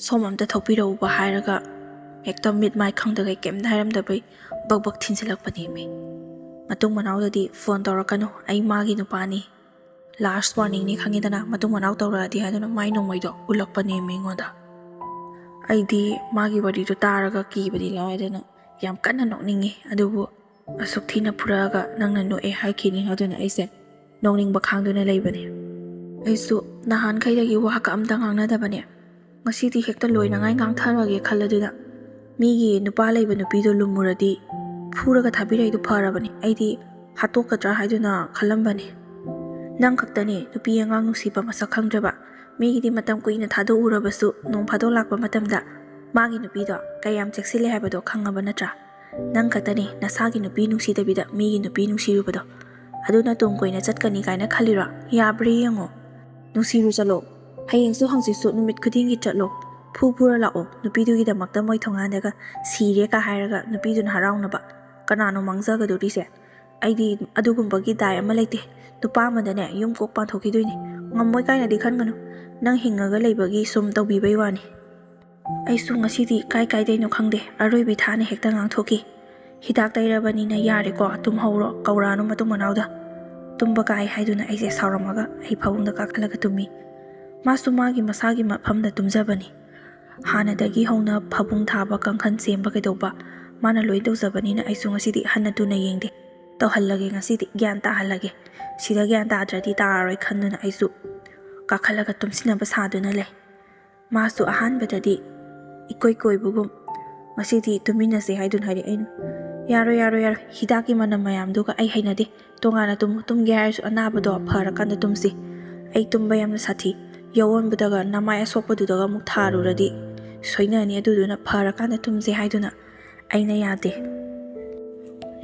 "ꯁꯣꯝ ꯑꯝꯇ ꯊꯣꯛꯄꯤꯔꯛꯎꯕ" ꯍꯥꯏꯔꯒ ꯍꯦꯛꯇ ꯃꯤꯠ ꯃꯥꯏ ꯈꯪꯗꯒꯩ ꯀꯩꯝꯇ ꯍꯥꯏꯔꯝꯗꯕꯩ ꯕꯛ ꯕꯛ ꯊꯤꯟꯖꯤꯜꯂꯛꯄꯅꯦꯃꯤ꯫ ꯃꯇꯨꯡ ꯃꯅꯥꯎꯗꯗꯤ ꯐꯣꯟ ꯇꯧꯔꯛꯀꯅꯨ, ꯑꯩ ꯃꯥꯒꯤ ꯅꯨꯄꯥꯅꯤ, ꯂꯥꯁ ꯋꯥꯔꯅꯤꯡꯅꯤ ꯈꯪꯉꯤꯗꯅ, ꯃꯇꯨꯡ ꯃꯅꯥꯎ ꯇꯧꯔꯛꯑꯗꯤ ꯍꯥꯏꯗꯨꯅ ꯃꯥꯏ ꯅꯣꯡꯃꯩꯗꯣ ꯎꯠꯂꯛꯄꯅꯦꯃꯤ ꯑꯩꯉꯣꯟꯗ꯫ ꯑꯩꯗꯤ ꯃꯥꯒꯤ ꯋꯥꯔꯤꯗꯣ ꯇꯥꯔꯒ ꯀꯤꯕꯗꯤ ꯂꯥꯏꯗꯅ ꯌꯥꯝ ꯀꯟꯅ ꯅꯣꯛꯅꯤꯡꯉꯤ, ꯑꯗꯨꯕꯨ ꯑꯁꯨꯛ ꯊꯤꯅ ꯐꯨꯔꯛꯑꯒ ꯅꯪꯅ ꯅꯣꯛꯑꯦ ꯍꯥꯏꯈꯤꯅꯤ ꯍꯥꯏꯗꯨꯅ ꯑꯩꯁꯦ ꯅꯣꯛꯅꯤꯡꯕ ꯈꯥꯡꯗꯨꯅ ꯂꯩꯕꯅꯦ꯫ ꯑꯩꯁꯨ ꯅꯍꯥꯟꯈꯩꯗꯒꯤ ꯋꯥ ꯀ ꯑꯝꯇ ꯉꯥꯡꯅꯗꯕꯅꯦ, ꯉꯁꯤꯗꯤ ꯍꯦꯛꯇ ꯂꯣꯏꯅꯉꯥꯏ ꯉꯥꯡꯊꯔꯒꯦ ꯈꯜꯂꯗꯨꯅ ꯃꯤꯒꯤ ꯅꯨꯄꯥ ꯂꯩꯕ ꯅꯨꯄꯤꯗꯣ ꯂꯨꯝꯃꯨꯔꯗꯤ ꯐꯨꯔꯒ ꯊꯥꯕꯤꯔꯛꯏꯗꯣ ꯐꯔꯕꯅꯦ꯫ ꯑꯩꯗꯤ ꯍꯥꯠꯇꯣꯛꯀꯗ꯭ꯔꯥ ꯍꯥꯏꯗꯨꯅ ꯈꯜꯂꯝꯕꯅꯦ꯫ ꯅꯪ ꯈꯛꯇꯅꯦ ꯅꯨꯄꯤ ꯑꯉꯥꯡ ꯅꯨꯡꯁꯤꯕ ꯃꯁꯛ ꯈꯪꯗ꯭ꯔꯕ꯫ ꯃꯤꯒꯤꯗꯤ ꯃꯇꯝ ꯀꯨꯏꯅ ꯊꯥꯗꯣꯛꯎꯔꯕꯁꯨ ꯅꯣꯡ ꯐꯥꯗꯣꯛ ꯂꯥꯛꯄ ꯃꯇꯝꯗ ꯃꯥꯒꯤ ꯅꯨꯄꯤꯗꯣ ꯀꯌꯥꯝ ꯆꯦꯛꯁꯤꯜꯂꯦ ꯍꯥꯏꯕꯗꯣ ꯈꯪꯉꯕ ꯅꯠꯇ꯭ꯔꯥ? ꯅꯪ ꯈꯛꯇꯅꯦ ꯅꯁꯥꯒꯤ ꯅꯨꯄꯤ ꯅꯨꯡꯁꯤꯗꯕꯤꯗ ꯃꯤꯒꯤ ꯅꯨꯄꯤ ꯅꯨꯡꯁꯤꯔꯨꯕꯗꯣ꯫ ꯑꯗꯨꯅ ꯇꯨꯡ ꯀꯣꯏꯅ ꯆꯠꯀꯅꯤ ꯀꯥꯏꯅ ꯈꯜꯂꯤꯔꯣ? ꯌꯥꯕ꯭ꯔꯥ ꯌꯦꯡꯉꯣ꯫ ꯅꯨꯡꯁꯤꯔꯨ ꯆꯠꯂꯣ꯫ ꯍꯌꯦꯡꯁꯨ ꯍꯪꯆꯤꯠꯁꯨ ꯅꯨꯃꯤꯠ ꯈꯨꯗꯤꯡꯒꯤ ꯆꯠꯂꯣ꯫ ꯐꯨ ꯐꯨꯔ ꯂꯥꯛꯑꯣ꯫ ꯅꯨꯄꯤꯗꯨꯒꯤꯗꯃꯛꯇ ꯃꯣꯏ ꯊꯣꯡꯒꯥꯟꯗꯒ "ꯁꯤꯔꯦ" ꯀ ꯍꯥꯏꯔꯒ ꯅꯨꯄꯤꯗꯨꯅ ꯍꯔꯥꯎꯅꯕ꯫ ꯀꯅꯥꯅꯣ ꯃꯥꯡꯖꯒꯗꯧꯔꯤꯁꯦ? ꯑꯩꯗꯤ ꯑꯗꯨꯒꯨꯝꯕꯒꯤ ꯗꯥꯏ ꯑꯃ ꯂꯩꯇꯦ꯫ ꯅꯨꯄꯥ ꯑꯃꯗꯅꯦ ꯌꯨꯝ ꯀꯣꯛ ꯄꯥꯟꯊꯣꯛꯈꯤꯗꯣꯏꯅꯤ꯫ ꯉꯝꯃꯣꯏ ꯀꯥꯏꯅꯗꯤ ꯈꯟꯒꯅꯨ꯫ ꯅꯪ ꯍꯤꯡꯉꯒ ꯂꯩꯕꯒꯤ ꯁꯨꯝ ꯇꯧꯕꯤꯕꯩ ꯋꯥꯅꯤ꯫ ꯑꯩꯁꯨ ꯉꯁꯤꯗꯤ ꯀꯥꯏ ꯀꯥꯏꯗꯩꯅꯣ ꯈꯪꯗꯦ, ꯑꯔꯣꯏꯕꯤ ꯊꯥꯅ ꯍꯦꯛꯇ ꯉꯥꯡꯊꯣꯛꯈꯤ꯫ "ꯍꯤꯗꯥꯛ ꯇꯩꯔꯕꯅꯤꯅ ꯌꯥꯔꯦꯀꯣ, ꯇꯨꯝꯍꯧꯔꯣ, ꯀꯧꯔꯛꯑꯅꯨ ꯃꯇꯨꯡ ꯃꯅꯥꯎꯗ"꯫ ꯇꯨꯝꯕ ꯀꯥꯏ ꯍꯥꯏꯗꯨꯅ ꯑꯩꯁꯦ ꯁꯥꯎꯔꯝꯃꯒ ꯑꯩ ꯐꯃꯨꯡꯗ ꯀꯥꯈꯠꯂꯒ ꯇꯨꯝꯃꯤ꯫ ꯃꯥꯁꯨ ꯃꯥꯒꯤ ꯃꯁꯥꯒꯤ ꯃꯐꯝꯗ ꯇꯨꯝꯖꯕꯅꯤ꯫ ꯍꯥꯟꯅꯗꯒꯤ ꯍꯧꯅ ꯐꯃꯨꯡ ꯊꯥꯕ, ꯀꯥꯡꯈꯟ ꯁꯦꯝꯕ ꯀꯩꯗꯧꯕ ꯃꯥꯅ ꯂꯣꯏ ꯇꯧꯖꯕꯅꯤꯅ ꯑꯩꯁꯨ ꯉꯁꯤꯗꯤ ꯍꯟꯅ ꯇꯨꯅ ꯌꯦꯡꯗꯦ꯫ ꯇꯧꯍꯜꯂꯒꯦ ꯉꯁꯤꯗꯤ, ꯒ꯭ꯌꯥꯟ ꯇꯥꯍꯜꯂꯒꯦ꯫ ꯁꯤꯗ ꯒ꯭ꯌꯥꯟ ꯇꯥꯗ꯭ꯔꯗꯤ ꯇꯥꯔꯔꯣꯏ ꯈꯟꯗꯨꯅ ꯑꯩꯁꯨ ꯀꯥꯈꯠꯂꯒ ꯇꯨꯝꯁꯤꯟꯅꯕ ꯁꯥꯗꯨꯅ ꯂꯩ꯫ ꯃꯥꯁꯨ ꯑꯍꯥꯟꯕꯗꯗꯤ ꯏꯀꯣꯏ ꯀꯣꯏꯕꯒꯨꯝ, "ꯉꯁꯤꯗꯤ ꯇꯨꯝꯃꯤꯟꯅꯁꯦ" ꯍꯥꯏꯗꯨꯅ ꯍꯥꯏꯔꯛꯑꯦ꯫ ꯑꯩꯅ, "ꯌꯥꯔꯣꯏ, ꯌꯥꯔꯣꯏ, ꯌꯥꯔꯣꯏ, ꯍꯤꯗꯥꯛꯀꯤ ꯃꯅꯝ ꯃꯌꯥꯝꯗꯨꯒ ꯑꯩ ꯍꯩꯅꯗꯦ꯫ ꯇꯣꯉꯥꯟꯅ ꯇꯨꯝꯃꯨ, ꯇꯨꯝꯒꯦ ꯍꯥꯏꯔꯁꯨ ꯑꯅꯥꯕꯗꯣ ꯐꯔꯀꯥꯟꯗ ꯇꯨꯝꯁꯤ꯫ ꯑꯩ ꯇꯨꯝꯕ ꯌꯥꯝꯅ ꯁꯥꯊꯤ꯫ ꯌꯥꯑꯣꯟꯕꯗꯒ ꯅꯃꯥꯏ ꯑꯁꯣꯛꯄꯗꯨꯗꯒ ꯑꯃꯨꯛ ꯊꯥꯔꯨꯔꯗꯤ ꯁꯣꯏꯅꯅꯤ꯫ ꯑꯗꯨꯗꯨꯅ ꯐꯔꯀꯥꯟꯗ ꯇꯨꯝꯁꯦ" ꯍꯥꯏꯗꯨꯅ ꯑꯩꯅ ꯌꯥꯗꯦ꯫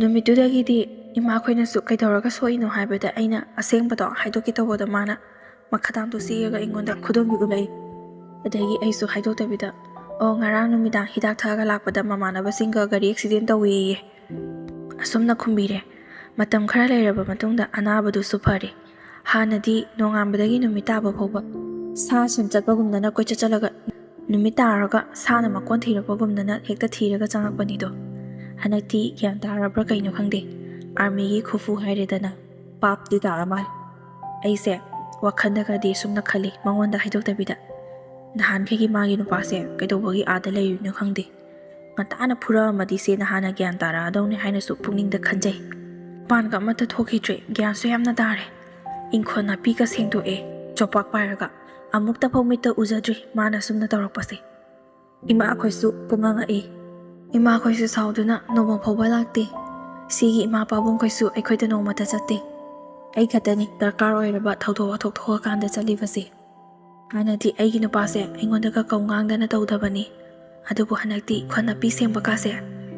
ꯅꯨꯃꯤꯠꯇꯨꯗꯒꯤꯗꯤ ꯏꯃꯥꯈꯣꯏꯅꯁꯨ ꯀꯩꯗꯧꯔꯒ ꯁꯣꯛꯏꯅꯣ ꯍꯥꯏꯕꯗ ꯑꯩꯅ ꯑꯁꯦꯡꯕꯗꯣ ꯍꯥꯏꯗꯣꯛꯀꯦ ꯇꯧꯕꯗ ꯃꯥꯅ ꯃꯈꯥꯗꯥꯡꯗꯣ ꯆꯤꯛꯑꯒ ꯑꯩꯉꯣꯟꯗ ꯈꯨꯗꯣꯝꯕꯤ ꯎꯠꯂꯛꯏ꯫ ꯑꯗꯒꯤ ꯑꯩꯁꯨ ꯍꯥꯏꯗꯣꯛꯇꯕꯤꯗ, "ꯑꯣ, ꯉꯔꯥꯡ ꯅꯨꯃꯤꯗꯥꯡ ꯍꯤꯗꯥꯛ ꯊꯛꯑꯒ ꯂꯥꯛꯄꯗ ꯃꯃꯥꯟꯅꯕꯁꯤꯡꯒ ꯒꯥꯔꯤ ꯑꯦꯛꯁꯤꯗꯦꯟ ꯇꯧꯋꯦꯌꯦ" ꯑꯁꯨꯝꯅ ꯈꯨꯝꯕꯤꯔꯦ꯫ ꯃꯇꯝ ꯈꯔ ꯂꯩꯔꯕ ꯃꯇꯨꯡꯗ ꯑꯅꯥꯕꯗꯨꯁꯨ ꯐꯔꯦ꯫ ꯍꯥꯟꯅꯗꯤ ꯅꯣꯡꯉꯥꯟꯕꯗꯒꯤ ꯅꯨꯃꯤꯠ ꯇꯥꯕ ꯐꯥꯎꯕ ꯁꯥ ꯁꯟ ꯆꯠꯄꯒꯨꯝꯗꯅ ꯀꯣꯏꯆꯠ ꯆꯠꯂꯒ, ꯅꯨꯃꯤꯠ ꯇꯥꯔꯒ ꯁꯥꯅ ꯃꯀꯣꯟ ꯊꯤꯔꯛꯄꯒꯨꯝꯗꯅ ꯍꯦꯛꯇ ꯊꯤꯔꯒ ꯆꯪꯉꯛꯄꯅꯤꯗꯣ꯫ ꯍꯟꯗꯛꯇꯤ ꯒ꯭ꯌꯥꯟ ꯇꯥꯔꯕ꯭ꯔꯥ ꯀꯩꯅꯣ ꯈꯪꯗꯦ, ꯑꯥꯔꯃꯤꯒꯤ ꯈꯨꯐꯨ ꯍꯥꯏꯔꯦꯗꯅ, ꯄꯥꯞꯇꯤ ꯇꯥꯔ ꯃꯥꯜꯂꯦ꯫ ꯑꯩꯁꯦ ꯋꯥꯈꯜꯗꯒꯗꯤ ꯁꯨꯝꯅ ꯈꯜꯂꯤ, ꯃꯉꯣꯟꯗ ꯍꯥꯏꯗꯣꯛꯇꯕꯤꯗ꯫ ꯅꯍꯥꯟꯈꯩꯒꯤ ꯃꯥꯒꯤ ꯅꯨꯄꯥꯁꯦ ꯀꯩꯗꯧꯕꯒꯤ ꯑꯥꯗ ꯂꯩꯔꯤꯅꯣ ꯈꯪꯗꯦ꯫ ꯉꯟꯇꯥꯅ ꯐꯨꯔꯛꯑꯝꯃꯗꯤ ꯁꯦ ꯅꯍꯥꯟꯅ ꯒ꯭ꯌꯥꯟ ꯇꯥꯔꯛꯑꯗꯧꯅꯦ ꯍꯥꯏꯅꯁꯨ ꯄꯨꯛꯅꯤꯡꯗ ꯈꯟꯖꯩ꯫ ꯃꯄꯥꯟꯒ ꯑꯃꯠꯇ ꯊꯣꯛꯈꯤꯗ꯭ꯔꯦ, ꯒ꯭ꯌꯥꯟꯁꯨ ꯌꯥꯝꯅ ꯇꯥꯔꯦ꯫ ꯏꯪꯈꯣꯜ ꯅꯥꯄꯤꯒ ꯁꯦꯡꯗꯣꯛꯑꯦ, ꯆꯣꯄꯥꯛ ꯄꯥꯏꯔꯒ꯫ ꯑꯃꯨꯛꯇꯐꯥꯎ ꯃꯤꯠꯇ ꯎꯖꯗ꯭ꯔꯤ ꯃꯥꯅ ꯁꯨꯝꯅ ꯇꯧꯔꯛꯄꯁꯦ꯫ ꯏꯃꯥꯈꯣꯏꯁꯨ ꯄꯨꯡꯉꯛ ꯉꯛꯏ꯫ ꯏꯃꯥꯈꯣꯏꯁꯨ ꯁꯥꯎꯗꯨꯅ ꯅꯣꯡꯃ ꯐꯥꯎꯕ ꯂꯥꯛꯇꯦ꯫ ꯁꯤꯒꯤ ꯏꯃꯥ ꯄꯥꯕꯨꯡꯈꯣꯏꯁꯨ ꯑꯩꯈꯣꯏꯗ ꯅꯣꯡꯃꯇ ꯆꯠꯇꯦ꯫ ꯑꯩ ꯈꯛꯇꯅꯤ ꯗꯔꯀꯥꯔ ꯑꯣꯏꯔꯕ ꯊꯧꯗꯣꯛ ꯋꯥꯊꯣꯛ ꯊꯣꯛꯑꯀꯥꯟꯗ ꯆꯠꯂꯤꯕꯁꯦ꯫ ꯍꯥꯟꯅꯗꯤ ꯑꯩꯒꯤ ꯅꯨꯄꯥꯁꯦ ꯑꯩꯉꯣꯟꯗꯒ ꯀꯧ ꯉꯥꯡꯗꯅ ꯇꯧꯗꯕꯅꯤ꯫ ꯑꯗꯨꯕꯨ ꯍꯟꯗꯛꯇꯤ ꯏꯪꯈꯣꯜ ꯅꯥꯄꯤ ꯁꯦꯡꯕ ꯀꯥꯁꯦ,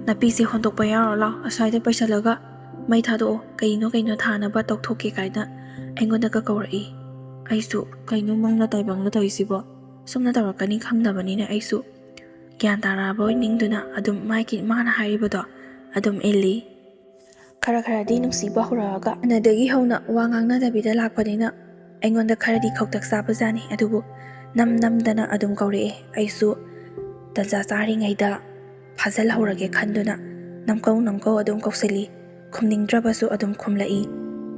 "ꯅꯥꯄꯤꯁꯦ ꯍꯣꯟꯗꯣꯛꯄ ꯌꯥꯎꯔꯣ ꯂꯥꯎ, ꯑꯁ꯭ꯋꯥꯏꯗ ꯄꯩꯁꯜꯂꯒ ꯃꯩ ꯊꯥꯗꯣꯛꯑꯣ, ꯀꯩꯅꯣ ꯀꯩꯅꯣ ꯊꯥꯅꯕ ꯇꯧꯊꯣꯛꯀꯦ" ꯀꯥꯏꯅ ꯑꯩꯉꯣꯟꯗꯒ ꯀꯧꯔꯛꯏ꯫ ꯑꯩꯁꯨ ꯀꯩꯅꯣ ꯃꯪꯂ ꯇꯥꯏꯕꯪꯂ ꯇꯧꯔꯤꯁꯤꯕꯣ? ꯁꯨꯝꯅ ꯇꯧꯔꯛꯀꯅꯤ ꯈꯪꯗꯕꯅꯤꯅ ꯑꯩꯁꯨ ꯒ꯭ꯌꯥꯟ ꯇꯥꯔꯛꯑꯕꯣꯏ ꯅꯤꯡꯗꯨꯅ ꯑꯗꯨꯝ ꯃꯥꯒꯤ, ꯃꯥꯅ ꯍꯥꯏꯔꯤꯕꯗꯣ ꯑꯗꯨꯝ ꯏꯜꯂꯤ꯫ ꯈꯔ ꯈꯔꯗꯤ ꯅꯨꯡꯁꯤꯕ ꯍꯧꯔꯛꯑꯒ ꯍꯥꯟꯅꯗꯒꯤ ꯍꯧꯅ ꯋꯥ ꯉꯥꯡꯅꯗꯕꯤꯗ ꯂꯥꯛꯄꯅꯤꯅ ꯑꯩꯉꯣꯟꯗ ꯈꯔꯗꯤ ꯈꯧꯇꯛ ꯆꯥꯕꯖꯥꯠꯅꯤ꯫ ꯑꯗꯨꯕꯨ ꯅꯝ ꯅꯝꯗꯅ ꯑꯗꯨꯝ ꯀꯧꯔꯛꯑꯦ꯫ ꯑꯩꯁꯨ ꯇꯟꯖꯥ ꯆꯥꯔꯤꯉꯩꯗ ꯐꯥꯖꯤꯜꯍꯧꯔꯒꯦ ꯈꯟꯗꯨꯅ ꯅꯝꯀꯧ ꯅꯝꯀꯧ ꯑꯗꯨꯝ ꯀꯧꯁꯤꯜꯂꯤ꯫ ꯈꯨꯝꯅꯤꯡꯗ꯭ꯔꯕꯁꯨ ꯑꯗꯨꯝ ꯈꯨꯝꯂꯛꯏ꯫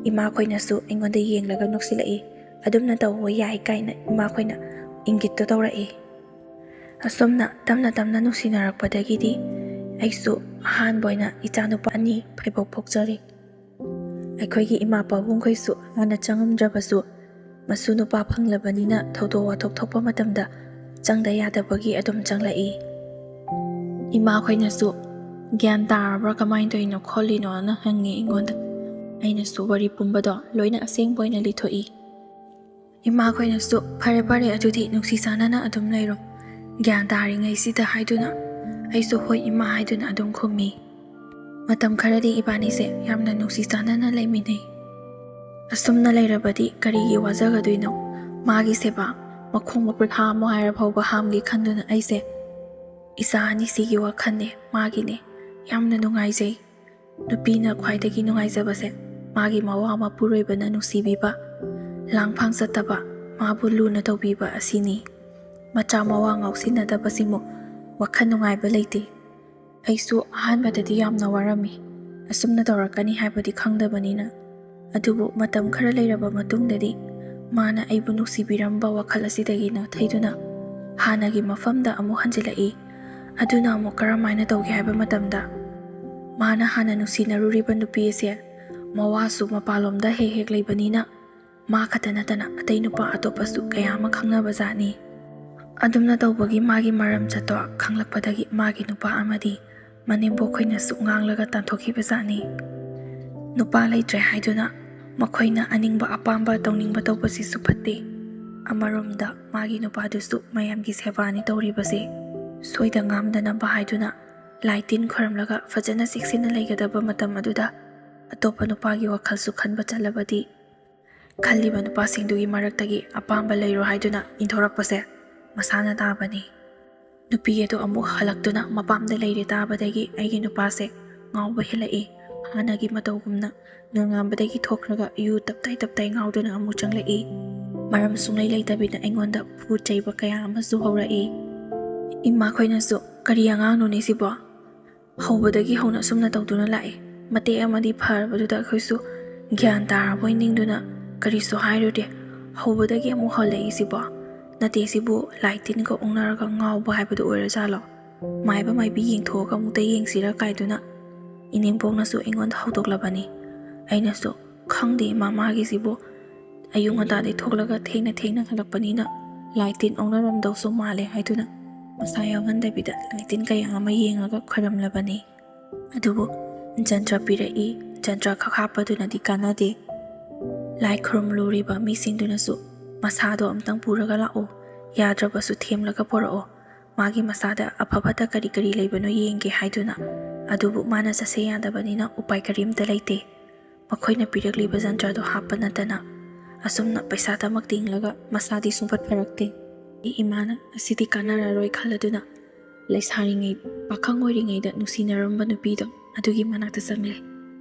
ꯏꯃꯥꯈꯣꯏꯅꯁꯨ ꯑꯩꯉꯣꯟꯗ ꯌꯦꯡꯂꯒ ꯅꯣꯛꯁꯤꯜꯂꯛꯏ꯫ "ꯑꯗꯨꯝꯅ ꯇꯧꯑꯣ, ꯌꯥꯏ" ꯀꯥꯏꯅ ꯏꯃꯥꯈꯣꯏꯅ ꯏꯪꯒꯤꯠꯇꯣ ꯇꯧꯔꯛꯏ꯫ ꯑꯁꯨꯝꯅ ꯇꯞꯅ ꯇꯞꯅ ꯅꯨꯡꯁꯤꯅꯔꯛꯄꯗꯒꯤꯗꯤ ꯑꯩꯁꯨ ꯑꯍꯥꯟꯕ ꯑꯣꯏꯅ ꯏꯆꯥꯅꯨꯄꯥ ꯑꯅꯤ ꯐꯩꯕꯣꯛ ꯄꯣꯛꯆꯔꯦ꯫ ꯑꯩꯈꯣꯏꯒꯤ ꯏꯃꯥ ꯄꯥꯕꯨꯡꯈꯣꯏꯁꯨ ꯍꯥꯟꯅ ꯆꯪꯉꯝꯗ꯭ꯔꯕꯁꯨ, ꯃꯁꯨ ꯅꯨꯄꯥ ꯐꯪꯂꯕꯅꯤꯅ ꯊꯧꯗꯣꯛ ꯋꯥꯊꯣꯛ ꯊꯣꯛꯄ ꯃꯇꯝꯗ ꯆꯪꯗ ꯌꯥꯗꯕꯒꯤ ꯑꯗꯨꯝ ꯆꯪꯂꯛꯏ꯫ ꯏꯃꯥꯈꯣꯏꯅꯁꯨ "ꯒ꯭ꯌꯥꯟ ꯇꯥꯔꯕ꯭ꯔꯥ, ꯀꯃꯥꯏꯅ ꯇꯧꯔꯤꯅꯣ ꯈꯣꯠꯂꯤꯅꯣꯅ" ꯍꯪꯉꯤ ꯑꯩꯉꯣꯟꯗ꯫ ꯑꯩꯅꯁꯨ ꯋꯥꯔꯤ ꯄꯨꯝꯕꯗꯣ ꯂꯣꯏꯅ ꯑꯁꯦꯡꯕ ꯑꯣꯏꯅ ꯂꯤꯊꯣꯛꯏ꯫ ꯏꯃꯥꯈꯣꯏꯅꯁꯨ "ꯐꯔꯦ ꯐꯔꯦ, ꯑꯗꯨꯗꯤ ꯅꯨꯡꯁꯤ ꯆꯥꯟꯅꯅ ꯑꯗꯨꯝ ꯂꯩꯔꯣ, ꯒ꯭ꯌꯥꯟ ꯇꯥꯔꯤꯉꯩꯁꯤꯗ" ꯍꯥꯏꯗꯨꯅ, ꯑꯩꯁꯨ "ꯍꯣꯏ ꯏꯃꯥ" ꯍꯥꯏꯗꯨꯅ ꯑꯗꯨꯝ ꯈꯨꯝꯃꯤ꯫ ꯃꯇꯝ ꯈꯔꯗꯤ ꯏꯕꯥꯅꯤꯁꯦ ꯌꯥꯝꯅ ꯅꯨꯡꯁꯤ ꯆꯥꯟꯅꯅ ꯂꯩꯃꯤꯟꯅꯩ꯫ ꯑꯁꯨꯝꯅ ꯂꯩꯔꯕꯗꯤ ꯀꯔꯤꯒꯤ ꯋꯥꯖꯒꯗꯣꯏꯅꯣ? ꯃꯥꯒꯤ ꯁꯦꯕꯥ, ꯃꯈꯣꯡ ꯃꯈꯨꯠ ꯍꯥꯝꯃꯣ ꯍꯥꯏꯔ ꯐꯥꯎꯕ ꯍꯥꯝꯒꯦ ꯈꯟꯗꯨꯅ ꯑꯩꯁꯦ, ꯏꯆꯥ ꯑꯅꯤꯁꯤꯒꯤ ꯋꯥꯈꯜꯅꯦ ꯃꯥꯒꯤꯅꯦ, ꯌꯥꯝꯅ ꯅꯨꯡꯉꯥꯏꯖꯩ꯫ ꯅꯨꯄꯤꯅ ꯈ꯭ꯋꯥꯏꯗꯒꯤ ꯅꯨꯡꯉꯥꯏꯖꯕꯁꯦ ꯃꯥꯒꯤ ꯃꯋꯥ ꯃꯄꯨꯔꯣꯏꯕꯅ ꯅꯨꯡꯁꯤꯕꯤꯕ, ꯂꯥꯡꯐꯥꯡ ꯆꯠꯇꯕ, ꯃꯥꯕꯨ ꯂꯨꯅ ꯇꯧꯕꯤꯕ ꯑꯁꯤꯅꯤ꯫ ꯃꯆꯥ ꯃꯋꯥ ꯉꯥꯎꯁꯤꯟꯅꯗꯕꯁꯤꯃꯨꯛ ꯋꯥꯈꯜ ꯅꯨꯡꯉꯥꯏꯕ ꯂꯩꯇꯦ꯫ ꯑꯩꯁꯨ ꯑꯍꯥꯟꯕꯗꯗꯤ ꯌꯥꯝꯅ ꯋꯥꯔꯝꯃꯤ, ꯑꯁꯨꯝꯅ ꯇꯧꯔꯛꯀꯅꯤ ꯍꯥꯏꯕꯗꯤ ꯈꯪꯗꯕꯅꯤꯅ꯫ ꯑꯗꯨꯕꯨ ꯃꯇꯝ ꯈꯔ ꯂꯩꯔꯕ ꯃꯇꯨꯡꯗꯗꯤ ꯃꯥꯅ ꯑꯩꯕꯨ ꯅꯨꯡꯁꯤꯕꯤꯔꯝꯕ ꯋꯥꯈꯜ ꯑꯁꯤꯗꯒꯤ ꯅꯥꯊꯩꯗꯨꯅ ꯍꯥꯟꯅꯒꯤ ꯃꯐꯝꯗ ꯑꯃꯨꯛ ꯍꯟꯖꯤꯜꯂꯛꯏ꯫ ꯑꯗꯨꯅ ꯑꯃꯨꯛ ꯀꯔꯝꯍꯥꯏꯅ ꯇꯧꯒꯦ ꯍꯥꯏꯕ ꯃꯇꯝꯗ, ꯃꯥꯅ ꯍꯥꯟꯅ ꯅꯨꯡꯁꯤꯅꯔꯨꯔꯤꯕ ꯅꯨꯄꯤ ꯑꯁꯦ ꯃꯋꯥꯁꯨ ꯃꯄꯥꯟꯂꯣꯝꯗ ꯍꯦꯛ ꯍꯦꯛ ꯂꯩꯕꯅꯤꯅ, ꯃꯥ ꯈꯛꯇ ꯅꯠꯇꯅ ꯑꯇꯩ ꯅꯨꯄꯥ ꯑꯇꯣꯞꯄꯁꯨ ꯀꯌꯥ ꯑꯃ ꯈꯪꯅꯕ ꯖꯥꯠꯅꯤ꯫ ꯑꯗꯨꯝꯅ ꯇꯧꯕꯒꯤ ꯃꯥꯒꯤ ꯃꯔꯝ ꯆꯠꯇꯣ ꯈꯪꯂꯛꯄꯗꯒꯤ ꯃꯥꯒꯤ ꯅꯨꯄꯥ ꯑꯃꯗꯤ ꯃꯅꯦꯝꯕꯣꯛ ꯈꯣꯏꯅꯁꯨ ꯉꯥꯡꯂꯒ ꯇꯥꯟꯊꯣꯛꯈꯤꯕ ꯖꯥꯠꯅꯤ꯫ ꯅꯨꯄꯥ ꯂꯩꯇ꯭ꯔꯦ ꯍꯥꯏꯗꯨꯅ ꯃꯈꯣꯏꯅ ꯑꯅꯤꯡꯕ ꯑꯄꯥꯝꯕ ꯇꯧꯅꯤꯡꯕ ꯇꯧꯕꯁꯤꯁꯨ ꯐꯠꯇꯦ꯫ ꯑꯃꯔꯣꯝꯗ ꯃꯥꯒꯤ ꯅꯨꯄꯥꯗꯨꯁꯨ ꯃꯌꯥꯝꯒꯤ ꯁꯦꯕꯥꯅꯤ ꯇꯧꯔꯤꯕꯁꯦ꯫ ꯁꯣꯏꯗ ꯉꯥꯝꯗꯅꯕ ꯍꯥꯏꯗꯨꯅ ꯂꯥꯏ ꯇꯤꯟ ꯈꯣꯏꯔꯝꯂꯒ ꯐꯖꯅ ꯆꯦꯛꯁꯤꯟꯅ ꯂꯩꯒꯗꯕ ꯃꯇꯝ ꯑꯗꯨꯗ ꯑꯇꯣꯞꯄ ꯅꯨꯄꯥꯒꯤ ꯋꯥꯈꯜꯁꯨ ꯈꯟꯕ ꯆꯠꯂꯕꯗꯤ, ꯈꯜꯂꯤꯕ ꯅꯨꯄꯥꯁꯤꯡꯗꯨꯒꯤ ꯃꯔꯛꯇꯒꯤ ꯑꯄꯥꯝꯕ ꯂꯩꯔꯣ ꯍꯥꯏꯗꯨꯅ ꯏꯟꯊꯣꯔꯛꯄꯁꯦ ꯃꯁꯥꯅ ꯇꯥꯕꯅꯤ꯫ ꯅꯨꯄꯤ ꯑꯗꯨ ꯑꯃꯨꯛ ꯍꯜꯂꯛꯇꯨꯅ ꯃꯄꯥꯝꯗ ꯂꯩꯔꯦ ꯇꯥꯕꯗꯒꯤ ꯑꯩꯒꯤ ꯅꯨꯄꯥꯁꯦ ꯉꯥꯎꯕ ꯍꯦꯜꯂꯛꯏ꯫ ꯍꯥꯟꯅꯒꯤ ꯃꯇꯧꯒꯨꯝꯅ ꯅꯣꯡꯉꯥꯟꯕꯗꯒꯤ ꯊꯣꯛꯈ꯭ꯔꯒ ꯌꯨ ꯇꯞꯇꯥꯏ ꯇꯞꯇꯥꯏ ꯉꯥꯎꯗꯨꯅ ꯑꯃꯨꯛ ꯆꯪꯂꯛꯏ꯫ ꯃꯔꯝ ꯁꯨꯡꯂꯩ ꯂꯩꯇꯕꯤꯗ ꯑꯩꯉꯣꯟꯗ ꯐꯨ ꯆꯩꯕ ꯀꯌꯥ ꯑꯃꯁꯨ ꯍꯧꯔꯛꯏ꯫ ꯏꯃꯥꯈꯣꯏꯅꯁꯨ, "ꯀꯔꯤ ꯑꯉꯥꯡꯅꯣꯅꯦ ꯁꯤꯕꯣ? ꯍꯧꯕꯗꯒꯤ ꯍꯧꯅ ꯑꯁꯨꯝꯅ ꯇꯧꯗꯨꯅ ꯂꯥꯛꯑꯦ꯫ ꯃꯇꯦꯛ ꯑꯃꯗꯤ ꯐꯔꯕꯗꯨꯗ ꯑꯩꯈꯣꯏꯁꯨ ꯒ꯭ꯌꯥꯟ ꯇꯥꯔꯕꯣꯏ ꯅꯤꯡꯗꯨꯅ ꯀꯔꯤꯁꯨ ꯍꯥꯏꯔꯨꯗꯦ꯫ ꯍꯧꯕꯗꯒꯤ ꯑꯃꯨꯛ ꯍꯧꯂꯛꯏꯁꯤꯕꯣ? ꯅꯠꯇꯦ, ꯁꯤꯕꯨ ꯂꯥꯏ ꯇꯤꯟꯒ ꯑꯣꯛꯅꯔꯒ ꯉꯥꯎꯕ ꯍꯥꯏꯕꯗꯨ ꯑꯣꯏꯔꯖꯥꯠꯂꯣ? ꯃꯥꯏꯕ ꯃꯥꯏꯕꯤ ꯌꯦꯡꯊꯣꯛꯑꯒ ꯑꯃꯨꯛꯇ ꯌꯦꯡꯁꯤꯔ" ꯀꯥꯏꯗꯨꯅ ꯏꯅꯦꯝꯕꯣꯛꯅꯁꯨ ꯑꯩꯉꯣꯟꯗ ꯍꯧꯗꯣꯛꯂꯕꯅꯤ꯫ ꯑꯩꯅꯁꯨ, "ꯈꯪꯗꯦ ꯏꯃꯥ, ꯃꯥꯒꯤꯁꯤꯕꯨ ꯑꯌꯨꯛ ꯉꯟꯇꯥꯗꯩ ꯊꯣꯛꯂꯒ ꯊꯦꯡꯅ ꯊꯦꯡꯅ ꯍꯜꯂꯛꯄꯅꯤꯅ ꯂꯥꯏ ꯇꯤꯟ ꯑꯣꯛꯅꯔꯝꯗꯧꯁꯨ ꯃꯥꯜꯂꯦ" ꯍꯥꯏꯗꯨꯅ ꯃꯁꯥ ꯌꯥꯎꯍꯟꯗꯕꯤꯗ ꯂꯥꯏ ꯇꯤꯟ ꯀꯌꯥ ꯑꯃ ꯌꯦꯡꯉꯒ ꯈꯣꯏꯔꯝꯂꯕꯅꯤ꯫ ꯑꯗꯨꯕꯨ ꯖꯟꯇ꯭ꯔ ꯄꯤꯔꯛꯏ, ꯖꯟꯇ꯭ꯔ ꯈꯛ ꯍꯥꯞꯄꯗꯨꯅꯗꯤ ꯀꯥꯟꯅꯗꯦ꯫ ꯂꯥꯏ ꯈꯨꯔꯨꯝꯂꯨꯔꯤꯕ ꯃꯤꯁꯤꯡꯗꯨꯅꯁꯨ, "ꯃꯁꯥꯗꯣ ꯑꯝꯇꯪ ꯄꯨꯔꯒ ꯂꯥꯛꯑꯣ, ꯌꯥꯗ꯭ꯔꯕꯁꯨ ꯊꯦꯝꯂꯒ ꯄꯨꯔꯛꯑꯣ, ꯃꯥꯒꯤ ꯃꯁꯥꯗ ꯑꯐ ꯐꯠꯇ ꯀꯔꯤ ꯀꯔꯤ ꯂꯩꯕꯅꯣ ꯌꯦꯡꯒꯦ" ꯍꯥꯏꯗꯨꯅ꯫ ꯑꯗꯨꯕꯨ ꯃꯥꯅ ꯆꯠꯁꯦ ꯌꯥꯗꯕꯅꯤꯅ ꯎꯄꯥꯏ ꯀꯔꯤꯝꯇ ꯂꯩꯇꯦ꯫ ꯃꯈꯣꯏꯅ ꯄꯤꯔꯛꯂꯤꯕ ꯖꯟꯇ꯭ꯔꯗꯣ ꯍꯥꯞꯄ ꯅꯠꯇꯅ ꯑꯁꯨꯝꯅ ꯄꯩꯁꯥꯗꯃꯛ ꯇꯤꯡꯂꯒ ꯃꯁꯥꯗꯤ ꯁꯨꯡꯐꯠ ꯐꯔꯛꯇꯦ꯫ ꯏꯃꯥꯅ ꯑꯁꯤꯗꯤ ꯀꯥꯟꯅꯔꯔꯣꯏ ꯈꯜꯂꯗꯨꯅ ꯂꯩꯁꯥꯔꯤꯉꯩ, ꯄꯥꯈꯪ ꯑꯣꯏꯔꯤꯉꯩꯗ ꯅꯨꯡꯁꯤꯅꯔꯝꯕ ꯅꯨꯄꯤꯗꯣ ꯑꯗꯨꯒꯤ ꯃꯅꯥꯛꯇ ꯆꯪꯂꯦ꯫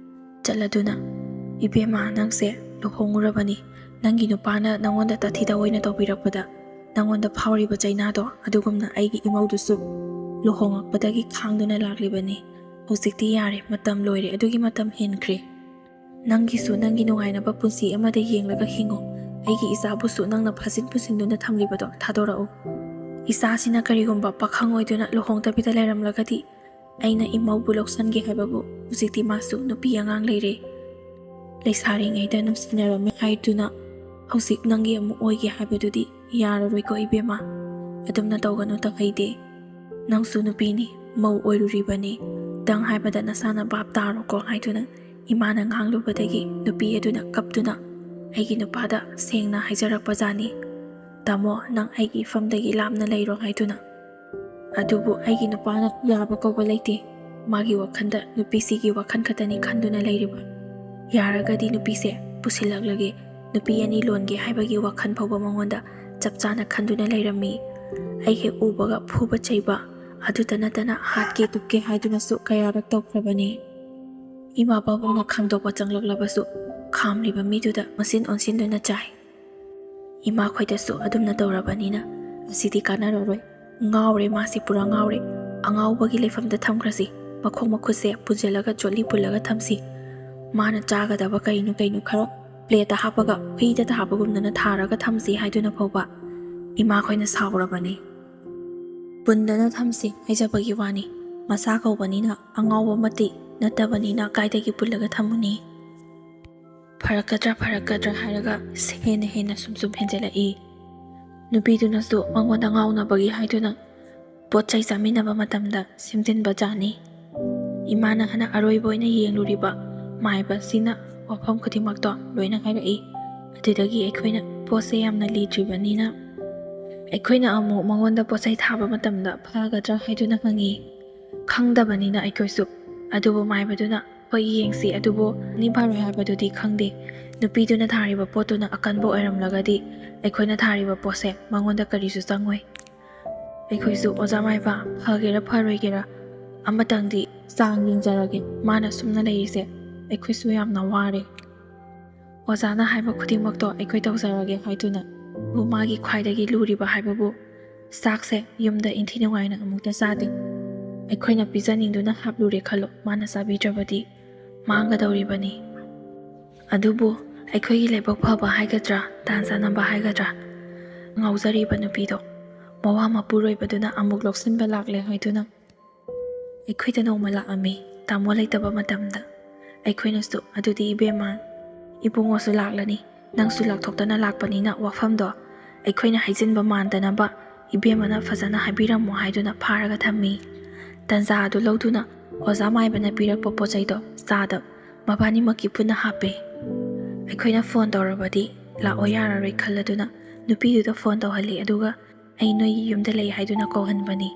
ꯆꯠꯂꯗꯨꯅ, "ꯏꯕꯦꯝꯃ, ꯅꯪꯁꯦ ꯂꯨꯍꯣꯡꯉꯨꯔꯕꯅꯤ꯫ ꯅꯪꯒꯤ ꯅꯨꯄꯥꯅ ꯅꯪꯉꯣꯟꯗ ꯇꯥꯊꯤ ꯇꯥꯑꯣꯏꯅ ꯇꯧꯕꯤꯔꯛꯄꯗ ꯅꯪꯉꯣꯟꯗ ꯐꯥꯎꯔꯤꯕ ꯆꯩꯅꯥꯗꯣ ꯑꯗꯨꯒꯨꯝꯅ ꯑꯩꯒꯤ ꯏꯃꯧꯗꯨꯁꯨ ꯂꯨꯍꯣꯡꯉꯛꯄꯗꯒꯤ ꯈꯥꯡꯗꯨꯅ ꯂꯥꯛꯂꯤꯕꯅꯤ꯫ ꯍꯧꯖꯤꯛꯇꯤ ꯌꯥꯔꯦ, ꯃꯇꯝ ꯂꯣꯏꯔꯦ, ꯑꯗꯨꯒꯤ ꯃꯇꯝ ꯍꯦꯟꯈ꯭ꯔꯦ꯫ ꯅꯪꯒꯤꯁꯨ ꯅꯪꯒꯤ ꯅꯨꯡꯉꯥꯏꯅꯕ ꯄꯨꯟꯁꯤ ꯑꯃꯗ ꯌꯦꯡꯂꯒ ꯍꯤꯡꯉꯨ꯫ ꯑꯩꯒꯤ ꯏꯆꯥꯕꯨꯁꯨ ꯅꯪꯅ ꯐꯥꯖꯤꯟ ꯄꯨꯁꯤꯟꯗꯨꯅ ꯊꯝꯂꯤꯕꯗꯣ ꯊꯥꯗꯣꯔꯛꯎ꯫ ꯏꯆꯥꯁꯤꯅ ꯀꯔꯤꯒꯨꯝꯕ ꯄꯥꯈꯪ ꯑꯣꯏꯗꯨꯅ ꯂꯨꯍꯣꯡꯗꯕꯤꯗ ꯂꯩꯔꯝꯂꯒꯗꯤ ꯑꯩꯅ ꯏꯃꯧꯕꯨ ꯂꯧꯁꯟꯒꯦ ꯍꯥꯏꯕꯕꯨ ꯍꯧꯖꯤꯛꯇꯤ ꯃꯥꯁꯨ ꯅꯨꯄꯤ ꯑꯉꯥꯡ ꯂꯩꯔꯦ꯫ ꯂꯩꯁꯥꯔꯤꯉꯩꯗ ꯅꯨꯡꯁꯤꯅꯔꯝꯃꯦ ꯍꯥꯏꯗꯨꯅ ꯍꯧꯖꯤꯛ ꯅꯪꯒꯤ ꯑꯃꯨꯛ ꯑꯣꯏꯒꯦ ꯍꯥꯏꯕꯗꯨꯗꯤ ꯌꯥꯔꯔꯣꯏꯀꯣ ꯏꯕꯦꯝꯃ꯫ ꯑꯗꯨꯝꯅ ꯇꯧꯒꯅꯨ ꯇꯧꯍꯩꯗꯦ꯫ ꯅꯪꯁꯨ ꯅꯨꯄꯤꯅꯤ, ꯃꯧ ꯑꯣꯏꯔꯨꯔꯤꯕꯅꯤ꯫ ꯈꯤꯇꯪ ꯍꯥꯏꯕꯗ ꯅꯁꯥꯅ ꯚꯥꯞ ꯇꯥꯔꯣꯀꯣ" ꯍꯥꯏꯗꯨꯅ ꯏꯃꯥꯅ ꯉꯥꯡꯂꯨꯕꯗꯒꯤ ꯅꯨꯄꯤ ꯑꯗꯨꯅ ꯀꯞꯇꯨꯅ ꯑꯩꯒꯤ ꯅꯨꯄꯥꯗ ꯁꯦꯡꯅ ꯍꯥꯏꯖꯔꯛꯄꯖꯥꯠꯅꯤ, "ꯇꯥꯃꯣ, ꯅꯪ ꯑꯩꯒꯤ ꯏꯐꯝꯗꯒꯤ ꯂꯥꯞꯅ ꯂꯩꯔꯣ" ꯍꯥꯏꯗꯨꯅ꯫ ꯑꯗꯨꯕꯨ ꯑꯩꯒꯤ ꯅꯨꯄꯥꯅ ꯌꯥꯕ ꯀꯧꯕ ꯂꯩꯇꯦ꯫ ꯃꯥꯒꯤ ꯋꯥꯈꯜꯗ ꯅꯨꯄꯤꯁꯤꯒꯤ ꯋꯥꯈꯜ ꯈꯛꯇꯅꯤ ꯈꯟꯗꯨꯅ ꯂꯩꯔꯤꯕ꯫ ꯌꯥꯔꯒꯗꯤ ꯅꯨꯄꯤꯁꯦ ꯄꯨꯁꯤꯜꯂꯛꯂꯒꯦ, ꯅꯨꯄꯤ ꯑꯅꯤ ꯂꯣꯟꯒꯦ ꯍꯥꯏꯕꯒꯤ ꯋꯥꯈꯜ ꯐꯥꯎꯕ ꯃꯉꯣꯟꯗ ꯆꯞ ꯆꯥꯅ ꯈꯟꯗꯨꯅ ꯂꯩꯔꯝꯃꯤ꯫ ꯑꯩ ꯍꯦꯛ ꯎꯕꯒ ꯐꯨꯕ ꯆꯩꯕ, ꯑꯗꯨꯇ ꯅꯠꯇꯅ ꯍꯥꯠꯀꯦ ꯇꯨꯞꯀꯦ ꯍꯥꯏꯗꯨꯅꯁꯨ ꯀꯌꯥꯔꯛ ꯇꯧꯈ꯭ꯔꯕꯅꯤ꯫ ꯏꯃꯥ ꯄꯥꯕꯨꯡꯅ ꯈꯥꯝꯗꯣꯛꯄ ꯆꯪꯂꯛꯂꯕꯁꯨ ꯈꯥꯝꯂꯤꯕ ꯃꯤꯗꯨꯗ ꯃꯆꯤꯟ ꯑꯣꯟꯁꯤꯟꯗꯨꯅ ꯆꯥꯏ꯫ ꯏꯃꯥꯈꯣꯏꯗꯁꯨ ꯑꯗꯨꯝꯅ ꯇꯧꯔꯕꯅꯤꯅ ꯑꯁꯤꯗꯤ ꯀꯥꯟꯅꯔꯔꯣꯏ꯫ ꯉꯥꯎꯔꯦ, ꯃꯥꯁꯤ ꯄꯨꯔꯥ ꯉꯥꯎꯔꯦ꯫ ꯑꯉꯥꯎꯕꯒꯤ ꯂꯩꯐꯝꯗ ꯊꯝꯈ꯭ꯔꯁꯤ꯫ ꯃꯈꯣꯡ ꯃꯈꯨꯠꯁꯦ ꯄꯨꯟꯁꯤꯜꯂꯒ ꯆꯣꯠꯂꯤ ꯄꯨꯜꯂꯒ ꯊꯝꯁꯤ꯫ ꯃꯥꯅ ꯆꯥꯒꯗꯕ ꯀꯩꯅꯣ ꯀꯩꯅꯣ ꯈꯔ ꯄ꯭ꯂꯦꯠꯇ ꯍꯥꯞꯄꯒ ꯍꯨꯏꯗ ꯊꯥꯕꯒꯨꯝꯗꯅ ꯊꯥꯔꯒ ꯊꯝꯁꯤ ꯍꯥꯏꯗꯨꯅ ꯐꯥꯎꯕ ꯏꯃꯥꯈꯣꯏꯅ ꯁꯥꯎꯔꯕꯅꯤ꯫ ꯄꯨꯟꯗꯅ ꯊꯝꯁꯤ ꯍꯥꯏꯖꯕꯒꯤ ꯋꯥꯅꯤ꯫ ꯃꯆꯥ ꯀꯧꯕꯅꯤꯅ ꯑꯉꯥꯎꯕꯃꯛꯇꯤ ꯅꯠꯇꯕꯅꯤꯅ ꯀꯥꯏꯗꯒꯤ ꯄꯨꯜꯂꯒ ꯊꯝꯃꯨꯅꯤ? ꯐꯔꯛꯀꯗ꯭ꯔꯥ ꯐꯔꯛꯀꯗ꯭ꯔꯥ ꯍꯥꯏꯔꯒ ꯍꯦꯟꯅ ꯍꯦꯟꯅ ꯁꯨꯝ ꯁꯨꯝ ꯍꯦꯟꯖꯜꯂꯛꯏ꯫ ꯅꯨꯄꯤꯗꯨꯅꯁꯨ ꯃꯉꯣꯟꯗ ꯉꯥꯎꯅꯕꯒꯤ ꯍꯥꯏꯗꯨꯅ ꯄꯣꯠ ꯆꯩ ꯆꯥꯃꯤꯟꯅꯕ ꯃꯇꯝꯗ ꯁꯦꯝꯖꯤꯟꯕ ꯖꯥꯠꯅꯤ꯫ ꯏꯃꯥꯅ ꯍꯥꯟꯅ ꯑꯔꯣꯏꯕ ꯑꯣꯏꯅ ꯌꯦꯡꯂꯨꯔꯤꯕ ꯃꯥꯏꯕꯁꯤꯅ ꯋꯥꯐꯝ ꯈꯨꯗꯤꯡꯃꯛꯇꯣ ꯂꯣꯏꯅ ꯍꯥꯏꯔꯛꯏ꯫ ꯑꯗꯨꯗꯒꯤ ꯑꯩꯈꯣꯏꯅ ꯄꯣꯠꯁꯦ ꯌꯥꯝꯅ ꯂꯤꯗ꯭ꯔꯤꯕꯅꯤꯅ ꯑꯩꯈꯣꯏꯅ ꯑꯃꯨꯛ ꯃꯉꯣꯟꯗ ꯄꯣꯠ ꯆꯩ ꯊꯥꯕ ꯃꯇꯝꯗ ꯐꯒꯗ꯭ꯔꯥ ꯍꯥꯏꯗꯨꯅ ꯍꯪꯉꯤ꯫ ꯈꯪꯗꯕꯅꯤꯅ ꯑꯩꯈꯣꯏꯁꯨ꯫ ꯑꯗꯨꯕꯨ ꯃꯥꯏꯕꯗꯨꯅ "ꯍꯣꯏ, ꯌꯦꯡꯁꯤ, ꯑꯗꯨꯕꯨ ꯅꯤ ꯐꯔꯣꯏ ꯍꯥꯏꯕꯗꯨꯗꯤ ꯈꯪꯗꯦ꯫ ꯅꯨꯄꯤꯗꯨꯅ ꯊꯥꯔꯤꯕ ꯄꯣꯠꯇꯨꯅ ꯑꯀꯟꯕ ꯑꯣꯏꯔꯝꯂꯒꯗꯤ ꯑꯩꯈꯣꯏꯅ ꯊꯥꯔꯤꯕ ꯄꯣꯠꯁꯦ ꯃꯉꯣꯟꯗ ꯀꯔꯤꯁꯨ ꯆꯪꯉꯣꯏ꯫ ꯑꯩꯈꯣꯏꯁꯨ ꯑꯣꯖꯥ ꯃꯥꯏꯕ ꯐꯒꯦꯔꯥ ꯐꯔꯣꯏꯒꯦꯔꯥ ꯑꯃꯇꯪꯗꯤ ꯆꯥꯡ ꯌꯦꯡꯖꯔꯒꯦ꯫ ꯃꯥꯅ ꯁꯨꯝꯅ ꯂꯩꯔꯤꯁꯦ ꯑꯩꯈꯣꯏꯁꯨ ꯌꯥꯝꯅ ꯋꯥꯔꯦ꯫ ꯑꯣꯖꯥꯅ ꯍꯥꯏꯕ ꯈꯨꯗꯤꯡꯃꯛꯇꯣ ꯑꯩꯈꯣꯏ ꯇꯧꯖꯔꯒꯦ ꯍꯥꯏꯗꯨꯅ꯫ ꯑꯗꯨꯕꯨ ꯃꯥꯒꯤ ꯈ꯭ꯋꯥꯏꯗꯒꯤ ꯂꯨꯔꯤꯕ ꯍꯥꯏꯕꯕꯨ ꯆꯥꯛꯁꯦ ꯌꯨꯝꯗ ꯏꯟꯊꯤ ꯅꯨꯡꯉꯥꯏꯅ ꯑꯃꯨꯛꯇ ꯆꯥꯗꯦ꯫ ꯑꯩꯈꯣꯏꯅ ꯄꯤꯖꯅꯤꯡꯗꯨꯅ ꯍꯥꯞꯂꯨꯔꯦ ꯈꯜꯂꯣ, ꯃꯥꯅ ꯆꯥꯕꯤꯗ꯭ꯔꯕꯗꯤ ꯃꯥꯡꯒꯗꯧꯔꯤꯕꯅꯤ꯫ ꯑꯗꯨꯕꯨ ꯑꯩꯈꯣꯏꯒꯤ ꯂꯥꯏꯕꯛ ꯐꯕ ꯍꯥꯏꯒꯗ꯭ꯔꯥ, ꯇꯥꯟ ꯆꯥꯟꯅꯕ ꯍꯥꯏꯒꯗ꯭ꯔꯥ, ꯉꯥꯎꯖꯔꯤꯕ ꯅꯨꯄꯤꯗꯣ ꯃꯋꯥ ꯃꯄꯨꯔꯣꯏꯕꯗꯨꯅ ꯑꯃꯨꯛ ꯂꯧꯁꯤꯟꯕ ꯂꯥꯛꯂꯦ ꯍꯥꯏꯗꯨꯅ ꯑꯩꯈꯣꯏꯗ ꯅꯣꯡꯃ ꯂꯥꯛꯑꯝꯃꯤ, ꯇꯥꯃꯣ ꯂꯩꯇꯕ ꯃꯇꯝꯗ꯫ ꯑꯩꯈꯣꯏꯅꯁꯨ, "ꯑꯗꯨꯗꯤ ꯏꯕꯦꯝꯃ, ꯏꯕꯨꯡꯉꯣꯁꯨ ꯂꯥꯛꯂꯅꯤ, ꯅꯪꯁꯨ ꯂꯥꯛꯊꯣꯛꯇꯅ ꯂꯥꯛꯄꯅꯤꯅ ꯋꯥꯐꯝꯗꯣ ꯑꯩꯈꯣꯏꯅ ꯍꯥꯏꯖꯤꯟꯕ ꯃꯥꯟꯗꯅꯕ ꯏꯕꯦꯝꯃꯅ ꯐꯖꯅ ꯍꯥꯏꯕꯤꯔꯝꯃꯣ" ꯍꯥꯏꯗꯨꯅ ꯐꯥꯔꯒ ꯊꯝꯃꯤ꯫ ꯇꯟꯖꯥ ꯑꯗꯨ ꯂꯧꯗꯨꯅ ꯑꯣꯖꯥ ꯃꯥꯏꯕꯅ ꯄꯤꯔꯛꯄ ꯄꯣꯠ ꯆꯩꯗꯣ ꯆꯥꯗ ꯃꯕꯥꯅꯤꯃꯛꯀꯤ ꯄꯨꯟꯅ ꯍꯥꯞꯄꯦ꯫ ꯑꯩꯈꯣꯏꯅ ꯐꯣꯟ ꯇꯧꯔꯕꯗꯤ ꯂꯥꯛꯑꯣ ꯌꯥꯔꯔꯣꯏ ꯈꯜꯂꯗꯨꯅ ꯅꯨꯄꯤꯗꯨꯗ ꯐꯣꯟ ꯇꯧꯍꯜꯂꯤ, ꯑꯗꯨꯒ "ꯑꯩ ꯅꯣꯏꯒꯤ ꯌꯨꯝꯗ ꯂꯩ" ꯍꯥꯏꯗꯨꯅ ꯀꯧꯍꯟꯕꯅꯤ꯫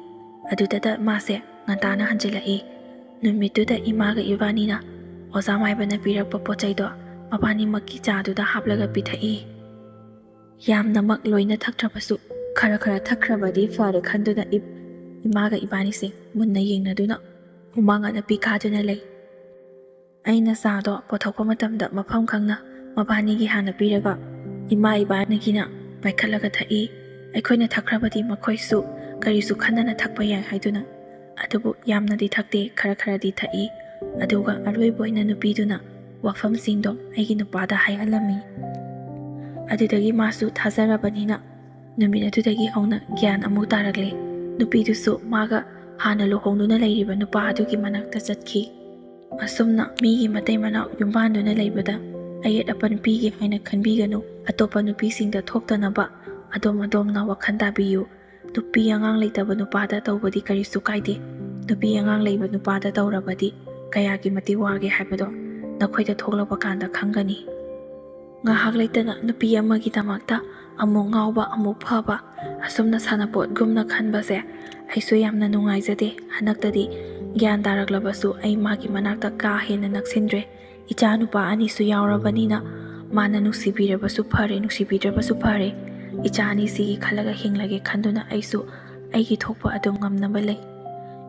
ꯑꯗꯨꯗꯇ ꯃꯥꯁꯦ ꯉꯟꯇꯥꯅ ꯍꯟꯖꯤꯜꯂꯛꯏ꯫ ꯅꯨꯃꯤꯠꯇꯨꯗ ꯏꯃꯥꯒ ꯏꯕꯥꯅꯤꯅ ꯑꯣꯖꯥ ꯃꯥꯏꯕꯅ ꯄꯤꯔꯛꯄ ꯄꯣꯠ ꯆꯩꯗꯣ ꯃꯕꯥꯅꯤꯃꯛꯀꯤ ꯆꯥꯗꯨꯗ ꯍꯥꯞꯂꯒ ꯄꯤꯊꯛꯏ꯫ ꯌꯥꯝꯅꯃꯛ ꯂꯣꯏꯅ ꯊꯛꯇ꯭ꯔꯕꯁꯨ ꯈꯔ ꯈꯔ ꯊꯛꯈ꯭ꯔꯕꯗꯤ ꯐꯔꯦ ꯈꯟꯗꯨꯅ ꯏꯞ-, ꯏꯃꯥꯒ ꯏꯕꯥꯅꯤꯁꯦ ꯃꯨꯟꯅ ꯌꯦꯡꯅꯗꯨꯅ ꯍꯨꯃꯥꯡ ꯑꯅꯞꯄꯤ ꯀꯥꯗꯨꯅ ꯂꯩ꯫ ꯑꯩꯅ ꯆꯥꯗꯣ ꯄꯨꯊꯣꯛꯄ ꯃꯇꯝꯗ ꯃꯐꯝ ꯈꯪꯅ ꯃꯕꯥꯅꯤꯒꯤ ꯍꯥꯟꯅ ꯄꯤꯔꯒ ꯏꯃꯥ ꯏꯕꯥꯅꯤꯒꯤꯅ ꯄꯥꯏꯈꯠꯂꯒ ꯊꯛꯏ꯫ ꯑꯩꯈꯣꯏꯅ ꯊꯛꯈ꯭ꯔꯕꯗꯤ ꯃꯈꯣꯏꯁꯨ ꯀꯔꯤꯁꯨ ꯈꯟꯗꯅ ꯊꯛꯄ ꯌꯥꯏ ꯍꯥꯏꯗꯨꯅ꯫ ꯑꯗꯨꯕꯨ ꯌꯥꯝꯅꯗꯤ ꯊꯛꯇꯦ, ꯈꯔ ꯈꯔꯗꯤ ꯊꯛꯏ꯫ ꯑꯗꯨꯒ ꯑꯔꯣꯏꯕ ꯑꯣꯏꯅ ꯅꯨꯄꯤꯗꯨꯅ ꯋꯥꯐꯝꯁꯤꯡꯗꯣ ꯑꯩꯒꯤ ꯅꯨꯄꯥꯗ ꯍꯥꯏꯍꯜꯂꯝꯃꯤ꯫ ꯑꯗꯨꯗꯒꯤ ꯃꯥꯁꯨ ꯊꯥꯖꯔꯕꯅꯤꯅ ꯅꯨꯃꯤꯠ ꯑꯗꯨꯗꯒꯤ ꯍꯧꯅ ꯒ꯭ꯌꯥꯟ ꯑꯃꯨꯛ ꯇꯥꯔꯛꯂꯦ꯫ ꯅꯨꯄꯤꯗꯨꯁꯨ ꯃꯥꯒ ꯍꯥꯟꯅ ꯂꯨꯍꯣꯡꯗꯨꯅ ꯂꯩꯔꯤꯕ ꯅꯨꯄꯥ ꯑꯗꯨꯒꯤ ꯃꯅꯥꯛꯇ ꯆꯠꯈꯤ꯫ ꯑꯁꯨꯝꯅ ꯃꯤꯒꯤ ꯃꯇꯩ ꯃꯅꯥꯎ ꯌꯨꯝꯕꯥꯟꯗꯨꯅ ꯂꯩꯕꯗ ꯑꯌꯦꯠ ꯑꯄꯟ ꯄꯤꯒꯦ ꯍꯥꯏꯅ ꯈꯟꯕꯤꯒꯅꯨ꯫ ꯑꯇꯣꯞꯄ ꯅꯨꯄꯤꯁꯤꯡꯗ ꯊꯣꯛꯇꯅꯕ ꯑꯗꯣꯝ ꯑꯗꯣꯝꯅ ꯋꯥꯈꯜ ꯇꯥꯕꯤꯌꯨ꯫ ꯅꯨꯄꯤ ꯑꯉꯥꯡ ꯂꯩꯇꯕ ꯅꯨꯄꯥꯗ ꯇꯧꯕꯗꯤ ꯀꯔꯤꯁꯨ ꯀꯥꯏꯗꯦ꯫ ꯅꯨꯄꯤ ꯑꯉꯥꯡ ꯂꯩꯕ ꯅꯨꯄꯥꯗ ꯇꯧꯔꯕꯗꯤ ꯀꯌꯥꯒꯤ ꯃꯇꯤꯛ ꯋꯥꯒꯦ ꯍꯥꯏꯕꯗꯣ ꯅꯈꯣꯏꯗ ꯊꯣꯛꯂꯛꯄ ꯀꯥꯟꯗ ꯈꯪꯒꯅꯤ꯫ ꯉꯥꯏꯍꯥꯛ ꯂꯩꯇꯅ ꯅꯨꯄꯤ ꯑꯃꯒꯤꯗꯃꯛꯇ ꯑꯃꯨꯛ ꯉꯥꯎꯕ, ꯑꯃꯨꯛ ꯐꯕ, ꯑꯁꯨꯝꯅ ꯁꯥꯟꯅꯄꯣꯠꯒꯨꯝꯅ ꯈꯟꯕꯁꯦ ꯑꯩꯁꯨ ꯌꯥꯝꯅ ꯅꯨꯡꯉꯥꯏꯖꯗꯦ꯫ ꯍꯟꯗꯛꯇꯗꯤ ꯒ꯭ꯌꯥꯟ ꯇꯥꯔꯛꯂꯕꯁꯨ ꯑꯩ ꯃꯥꯒꯤ ꯃꯅꯥꯛꯇ ꯀꯥ ꯍꯦꯟꯅ ꯅꯛꯁꯤꯟꯗ꯭ꯔꯦ꯫ ꯏꯆꯥ ꯅꯨꯄꯥ ꯑꯅꯤꯁꯨ ꯌꯥꯎꯔꯕꯅꯤꯅ ꯃꯥꯅ ꯅꯨꯡꯁꯤꯕꯤꯔꯕꯁꯨ ꯐꯔꯦ, ꯅꯨꯡꯁꯤꯕꯤꯗ꯭ꯔꯕꯁꯨ ꯐꯔꯦ, ꯏꯆꯥ ꯑꯅꯤꯁꯤꯒꯤ ꯈꯜꯂꯒ ꯍꯤꯡꯂꯒꯦ ꯈꯟꯗꯨꯅ ꯑꯩꯁꯨ ꯑꯩꯒꯤ ꯊꯣꯛꯄ ꯑꯗꯨꯝ ꯉꯝꯅꯕ ꯂꯩ꯫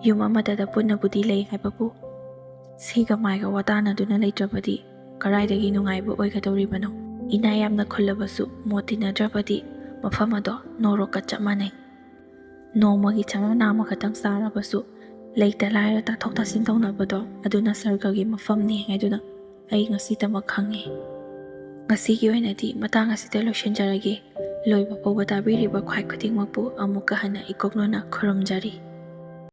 ꯌꯨꯝ ꯑꯃꯠꯇꯗ ꯄꯨꯟꯅꯕꯨꯗꯤ ꯂꯩ ꯍꯥꯏꯕꯕꯨ, ꯁꯤꯒ ꯃꯥꯏꯒ ꯋꯥꯇꯥꯅꯗꯨꯅ ꯂꯩꯇ꯭ꯔꯕꯗꯤ ꯀꯔꯥꯏꯗꯒꯤ ꯅꯨꯡꯉꯥꯏꯕ ꯑꯣꯏꯒꯗꯧꯔꯤꯕꯅꯣ? ꯏꯅꯥ ꯌꯥꯝꯅ ꯈꯨꯜꯂꯕꯁꯨ ꯃꯣꯠ ꯇꯤꯟꯅꯗ꯭ꯔꯕꯗꯤ ꯃꯐꯝ ꯑꯗꯣ ꯅꯣꯔꯣꯛꯀ ꯆꯞ ꯃꯥꯟꯅꯩ꯫ ꯅꯣꯡꯃꯒꯤ ꯆꯔꯥ ꯅꯥꯝꯃ ꯈꯛꯇꯪ ꯆꯥꯔꯕꯁꯨ ꯂꯩꯇ ꯂꯥꯏꯔ ꯇꯥꯊꯣꯛ ꯇꯥꯁꯤꯟ ꯇꯧꯅꯕꯗꯣ ꯑꯗꯨꯅ ꯁꯔꯒꯒꯤ ꯃꯐꯝꯅꯤ ꯍꯥꯏꯗꯨꯅ ꯑꯩ ꯉꯁꯤꯗꯃꯛ ꯈꯪꯉꯤ꯫ ꯉꯁꯤꯒꯤ ꯑꯣꯏꯅꯗꯤ ꯃꯇꯥꯡ ꯑꯁꯤꯗ ꯂꯣꯏꯁꯤꯟꯖꯔꯒꯦ꯫ ꯂꯣꯏꯕ ꯐꯥꯎꯕ ꯇꯥꯕꯤꯔꯤꯕ ꯈ꯭ꯋꯥꯏ ꯈꯨꯗꯤꯡꯃꯛꯄꯨ ꯑꯃꯨꯛꯀ ꯍꯟꯅ ꯏꯀꯣꯛꯅꯅ ꯈꯨꯔꯨꯝꯖꯔꯤ꯫